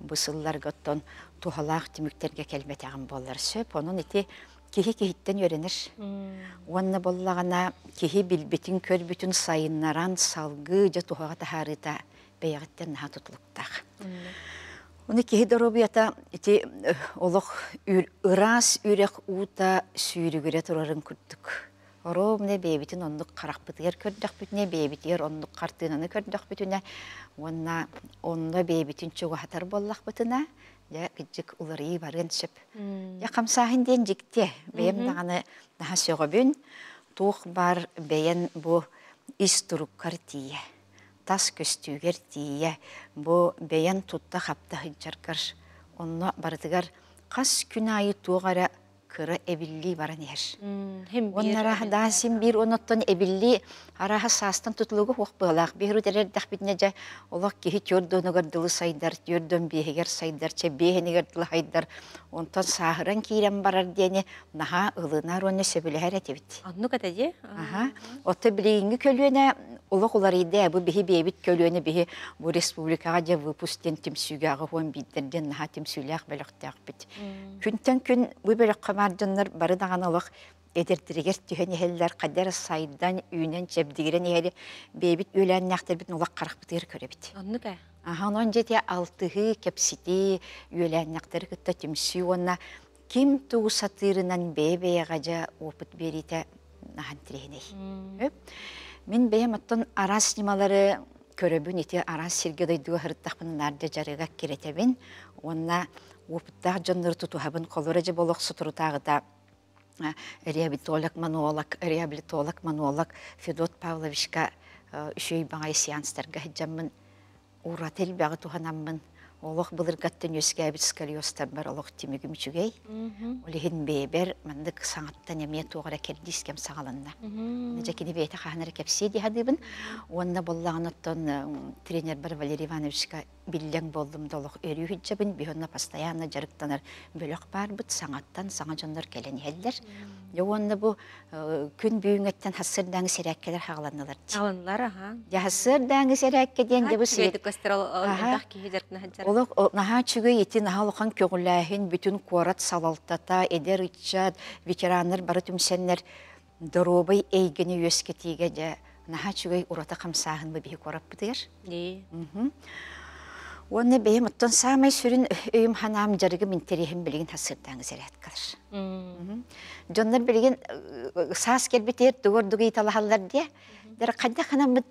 бу сылларга оттон туһалаах түмүктэргэ кэлбэтэҕим буоллар сөп. Онон ити киһи киһиттэн үөрэнэр. Уонна буоллаҕына киһи билбитин-көрбүтүн сайыннаран салгыы дьэ туһаҕа таһаарыыта бэйэҕиттэн наһаа тутулуктаах. Ону киһи доруобуйата ити олох ыраас үрэх уута сүүрүгүрэ турарын курдук. Оруобуна бэйэбитин оннук харахпытыгар көрдөхпүтүнэ, бэйэбитигэр оннук хартыынаны көрдөхпүтүнэ уонна онно бэйэбитин чугаһатар буоллахпытына, дьэ кырдьык уларыйыы барыан сөп. Дьэ хамсааһын диэн дьикти. Бэйэм даҕаны наһаа сөҕөбүн. Туох баар бэйэн бу ис туруккар тиийэ, тас көстүүгэр тиийэ, бу бэйэн тутта-хапта сылдьаргар онно барытыгар хас күн аайы туох эрэ кыра эбиллии баран иһэр. Уонна арааһа даа син биир оноттон эбиллии арааһа саастан тутулугу суох быалаах. Биир эрэрдэхпитинэ дьэ олох киһи түөрт дылы сайдар, түөрт биэһигэр сайдар, чэ биэһинигэр дылы сайдар. Онтон сааһыран киирэн барар диэни наһаа ылынар уонна сөбүлэһэр этибит. Оннук этэ дии. Аха. Отто билигиҥҥи көлүөнэ олох уларыйда. Бу биһи бэйэбит көлүөнэ биһи бу республикаҕа дьэ выпуск диэн түмсүүгэ 81 диэн наһаа түмсүүлээх бөлөхтөөхпүт. Күнтэн күн бу бөлөххө баар дьоннор бары даҕаны олох эдэрдэригэр түһэн иһэллэр, хайда эрэ сайдан, үүнэн, чэбдигирэн иһэри бэйэбит үөлээннээхтэрбитин олох харахпытыгар көрөбүт. Оннук ээ. Аха, онон дьэ алтыһыы, кэпсэтии, үөлээннэхтэри кытта түмсүү уонна ким тугу сатыырынан бэйэ-бэйэҕэ дьэ опыт биэриитэ наһаа интэриэһинэй. Мин бэйэм оттон араас ньымалары көрөбүн, ити араас сиргэ дойдуга сырыттахпына наар дьэ дьарыга кирэтэбин уонна опыттаах дьоннору тутуһабын. Холобура дьэ бу олох соторутааҕыта реабилитолог-манолог, реабилитолог-манолог Федот Павловичка үчүгэй баҕайы сеанстарга сылдьаммын ураты элбэҕи туһанаммын олох былыргаттан үөскээбит сколиозтарбар олох түмүгүм үчүгэй. Ол иһин бэйэбэр маннык саҥаттан эмиэ туох эрэ кэрдиис кэм саҕаланна. Дьэ кини бэйэтэ хаһан эрэ кэпсиэ дии саныыбын. Уонна буоллаҕына оттон тренербэр Валерий Ивановичка биллэҥ буоллум да олох өрүү сылдьабын. Биһи постоянно дьарыктанар бөлөх баарбыт, саҥаттан саҥа дьоннор кэлэн иһэллэр. Дьэ уонна бу күн бүгүҥҥэттэн хассырдааҥы сэрээккэлэр хаҕаланнылар дии. Хаҕаланнылар, аха. Дьэ хассырдааҥы сэрээккэ диэн дьэ бу свет көстөр элбэх киһи дьарыктана сылдьар. Олох наһаа үчүгэй ити наһаа улахан көҕүлээһин бүтүн куорат салалтата, эдэр ыччат, ветераннар бары түмсэннэр доруобай эйгэни үөскэтиигэ дьэ наһаа үчүгэй ураты хамсааһын бу биһи куораппытыгар. Уонна бэйэм оттон саамай сүрүн өйүм ханаам дьарыгым интэриэһим билигин хасыырдааҥы зарядкалар. Дьоннор билигин саас кэлбитигэр тугу ордук ыйыталаһаллар диэ. Дэр хайдах ханаммыт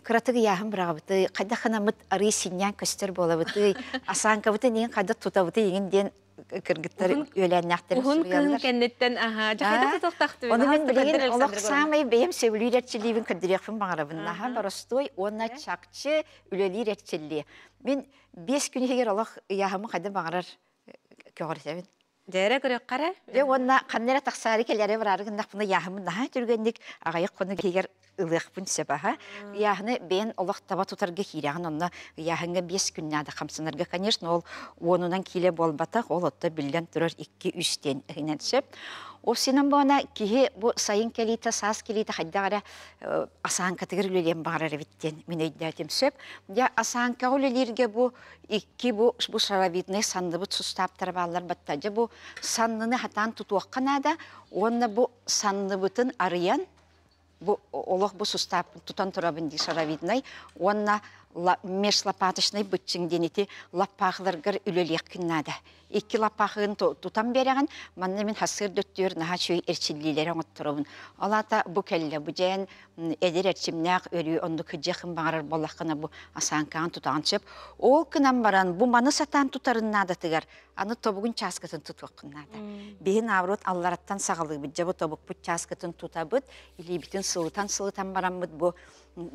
кыратык ыйааһын быраҕабытый, хайдах ханаммыт арыы синньээн көстөр буолабытый, асааҥкабытын иҥин хайдах тутабытый иҥин диэн кыргыттар үөлээннээхтэр Уһун кыһын кэнниттэн аха дьахайда тутуохтахтыбын. Ону мин билигин олох саамай бэйэм сөбүлүүр эрчиллиибин көрдөрүөхпүн баҕарабын. Наһаа боростуой уонна чахчы үлэлиир эрчиллии. Мин 5 күн иһигэр олох ыйааһымы хайда баҕарар көҕүрүтэбин. Дьэрэ көрүөххэ Дьэ уонна ханна эрэ тахсаары кэлээри бараары гыннахпына ыйааһыммын наһаа түргэнник аҕыйах хонук иһигэр ылыахпын сөп аһа. Ыйааһыны бэйэн олох таба тутарга киирэҕин онно ыйааһыҥҥа 5 күн наада хамсанарга конечно ол уонунан киилэ буолбатах ол отто биллэн турар 2-3 диэн иһинэн сөп. Ол синан буона киһи бу сайын кэлиитэ саас кэлиитэ хайдах эрэ асааҥкатыгар үлэлиэн баҕарар эбит диэн мин өйдөөтүм сөп. Дьэ асааҥкаҕа үлэлииргэ бу икки бу бу шаровидный санныбыт сустааптара бааллар батта. Дьэ бу санныны хатаан тутуохха наада уонна бу санныбытын арыйан бу олох бу сустааппын тутан турабын дии шаровиднай уонна межлопаточный быччыҥ диэн ити лаппаахыларгар үлэлиэххин наада. Икки лаппаахыгын тутан биэрэҕин, манна мин хассыыр дөттүөр наһаа үчүгэй эрчиллиилэри оҥотторобун. Ол аата бу кэллэ, бу дьээн эдэр эрчимнээх өрүү оннук сылдьыаххын баҕарар буоллаххына бу асааҥкаҕын тутаҕын сөп. Ол гынан баран бу маны сатаан тутарын наадатыгар аны тобугун чааскытын тутуоххун наада. Биһи наоборот аллараттан саҕалыыбыт. Дьэ бу тобукпут чааскытын тутабыт, илиибитин сылытан-сылытан бараммыт бу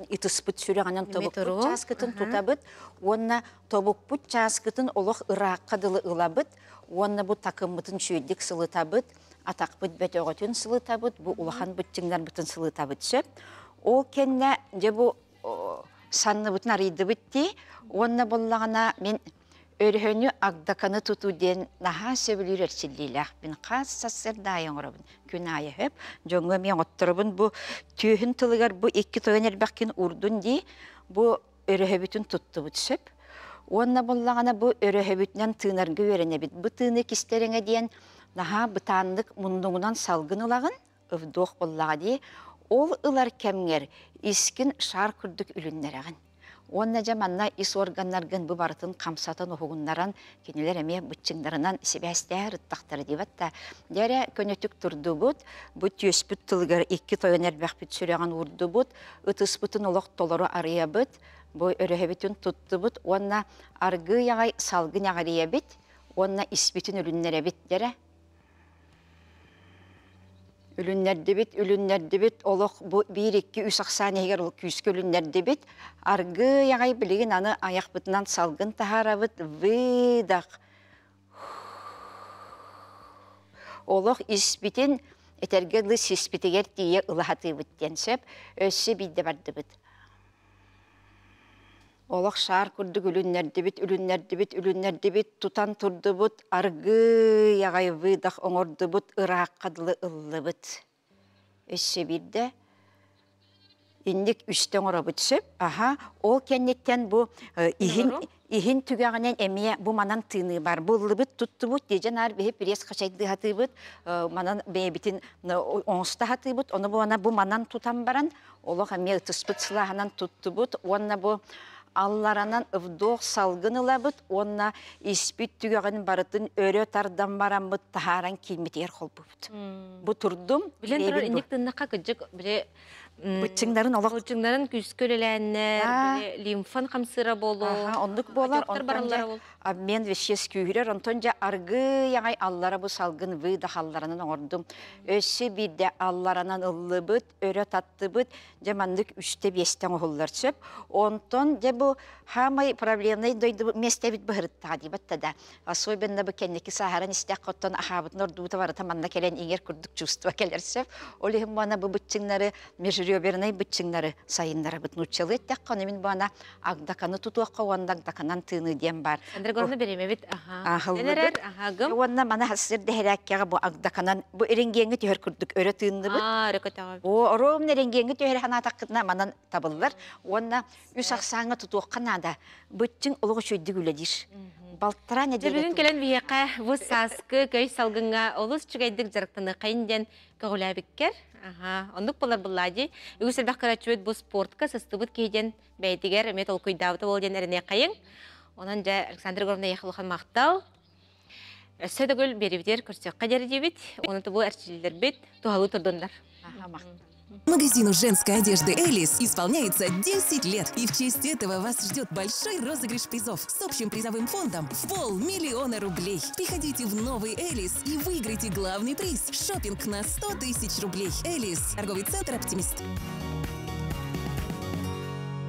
ытыспыт сүрэҕинэн тобукпут чааскытын тутабыт уонна тобукпут чааскытын олох ыраахха дылы ылабыт уонна бу такыммытын үчүгэйдик сылытабыт, атахпыт бөтөҕөтүн сылытабыт, бу улахан быччыҥнарбытын сылытабыт сөп. Ол кэннэ дьэ бу санныбытын арыйдыбыт дии уонна буоллаҕына мин Өрөһөнү агдаканы тутуу диэн наһаа сөбүлүүр эрчиллиилээхпин. Хас сарсыарда аайы оҥоробун. Күн аайы сөп. Дьоҥҥо эмиэ оҥотторобун. Бу түөһүн тылыгар бу икки тойон эрбэхкин уурдун дии. Бу өрөһөбүтүн туттубут сөп. Уонна буллаҕына бу өрөһөбүтүнэн тыынарга үөрэнэбит. Бу тыыны кистэрэҥэ диэн наһаа бытааннык муннугунан салгын ылаҕын, вдох буоллаҕа дии. Ол ылар кэмҥэр искин шар курдук үлүннэрэҕин. Уонна дьэ манна ис органнаргын бу барытын хамсатан уһугуннаран кинилэр эмиэ быччыҥнарынан сибээстэһэр ыттахтара диэбэт да. Дьэ эрэ көнөтүк турдубут, бу түөспүт тылыгар икки тойон эрбэхпит сүрэҕин уурдубут, ытыспытын олох толору арыйабыт, бу өрөһөбүтүн туттубут уонна аргыый аҕай салгын эҕирийэбит уонна испитин үлүннэрэбит дьэ эрэ Үлүннэрдибит, үлүннэрдибит, олох бу биир, икки, үс ахсаан иһигэр ол күүскэ үлүннэрдибит. Аргыый аҕай билигин аны айахпытынан салгын таһаарабыт, выдох. Олох испитин этэргэ дылы сиспитигэр тиийэ ыла сатыыбыт диэн сөп. Өссө биирдэ бардыбыт. Олох шаар курдук үлүннэрдибит, үлүннэрдибит, үлүннэрдибит, тутан турдубут, аргыый аҕай выдох оҥордубут, ыраахха дылы ыллыбыт. Өссө биирдэ инник үстэ оҥоробут сөп. Аха, ол кэнниттэн бу иһин иһин түгэҕинэн эмиэ бу манан тыыныы бар. Буллубут, туттубут, дьэ наар биһи пресс хачайдыы сатыыбыт, манан бэйэбитин оҥосто сатыыбыт, ону буона бу манан тутан баран олох эмиэ ытыспыт сылааһынан туттубут уонна бу Алларанан вдох салгын ылабыт уонна испит түгэҕин барытын өрө тардан бараммыт таһааран кииммитигэр холбубут. Бу турдум. Билэн турар инник тыннахха кыдьык биле Быччыҥнарын олох быччыҥнарын күүскэ үлэлээннэр, биле лимфан хамсыра болу. Оннук буолар, онтон дьэ обмен веществ күүһүрэр, онтон дьэ аргы яҥай аллара бу салгын выдох алларанан оҥордум. Өссө биирдэ алларанан ыллыбыт, өрө таттыбыт, дьэ маннык үстэ биэстэ оҥоһуллар сөп. Онтон дьэ бу хаамай проблемнай дойду миэстэбит быһырыттаҕа диибэт да. Особенно бу кэнники сааһыран истэх оттон ахаабытын ордуута барыта манна кэлэн иҥэр курдук чувство кэлэр сөп. Ол иһин буана бу быччыҥнары межребернай быччыҥнары сайыннарабыт. Нууччалыы эттэххэ, ону мин буана агдаканы тутуохха уонна агдаканан тыыныы диэн баар. Андрегорна беремебит аха. Аха Уонна маны хасыр дэһэрээккэҕэ бу агдаканан бу эренгиэҥҥэ түһэр курдук өрө тыынныбыт. Аа, өрө көтөҕөбүт. О, оруомна эренгиэҥҥэ түһэр ханаатаххытына манан табыллар. Уонна үс ахсааҥҥа тутуохха наада. Быччыҥ олох үчүгэйдик үлэлиир. Балтараа нэдиэлэ Бүгүн кэлэн биһиэхэ бу сааскы көй салгыҥҥа олус үчүгэйдик дьарыктаныаххайын диэн көҕүлээбиккэр. Аха, оннук болар буллаа дии. Үгүс элбэх көрөөччүбүт бу спортка сыстыбыт киһи диэн бэйэтигэр эмиэ толкуйдаабыта буол диэн эрэниэххэйиҥ. Онон дьэ Александр Егоровна эйиэхэ улахан махтал. Өссө төгүл биэрибитигэр көрсүөххэ диэри диибит. Уонна бу эрчиллэрбит туһалыы турдуннар. Магазину женской одежды «Элис» исполняется 10 лет. И в честь этого вас ждет большой розыгрыш призов с общим призовым фондом в 500 000 рублей. Приходите в новый «Элис» и выиграйте главный приз – шопинг на 100 тысяч рублей. «Элис» – торговый центр «Оптимист».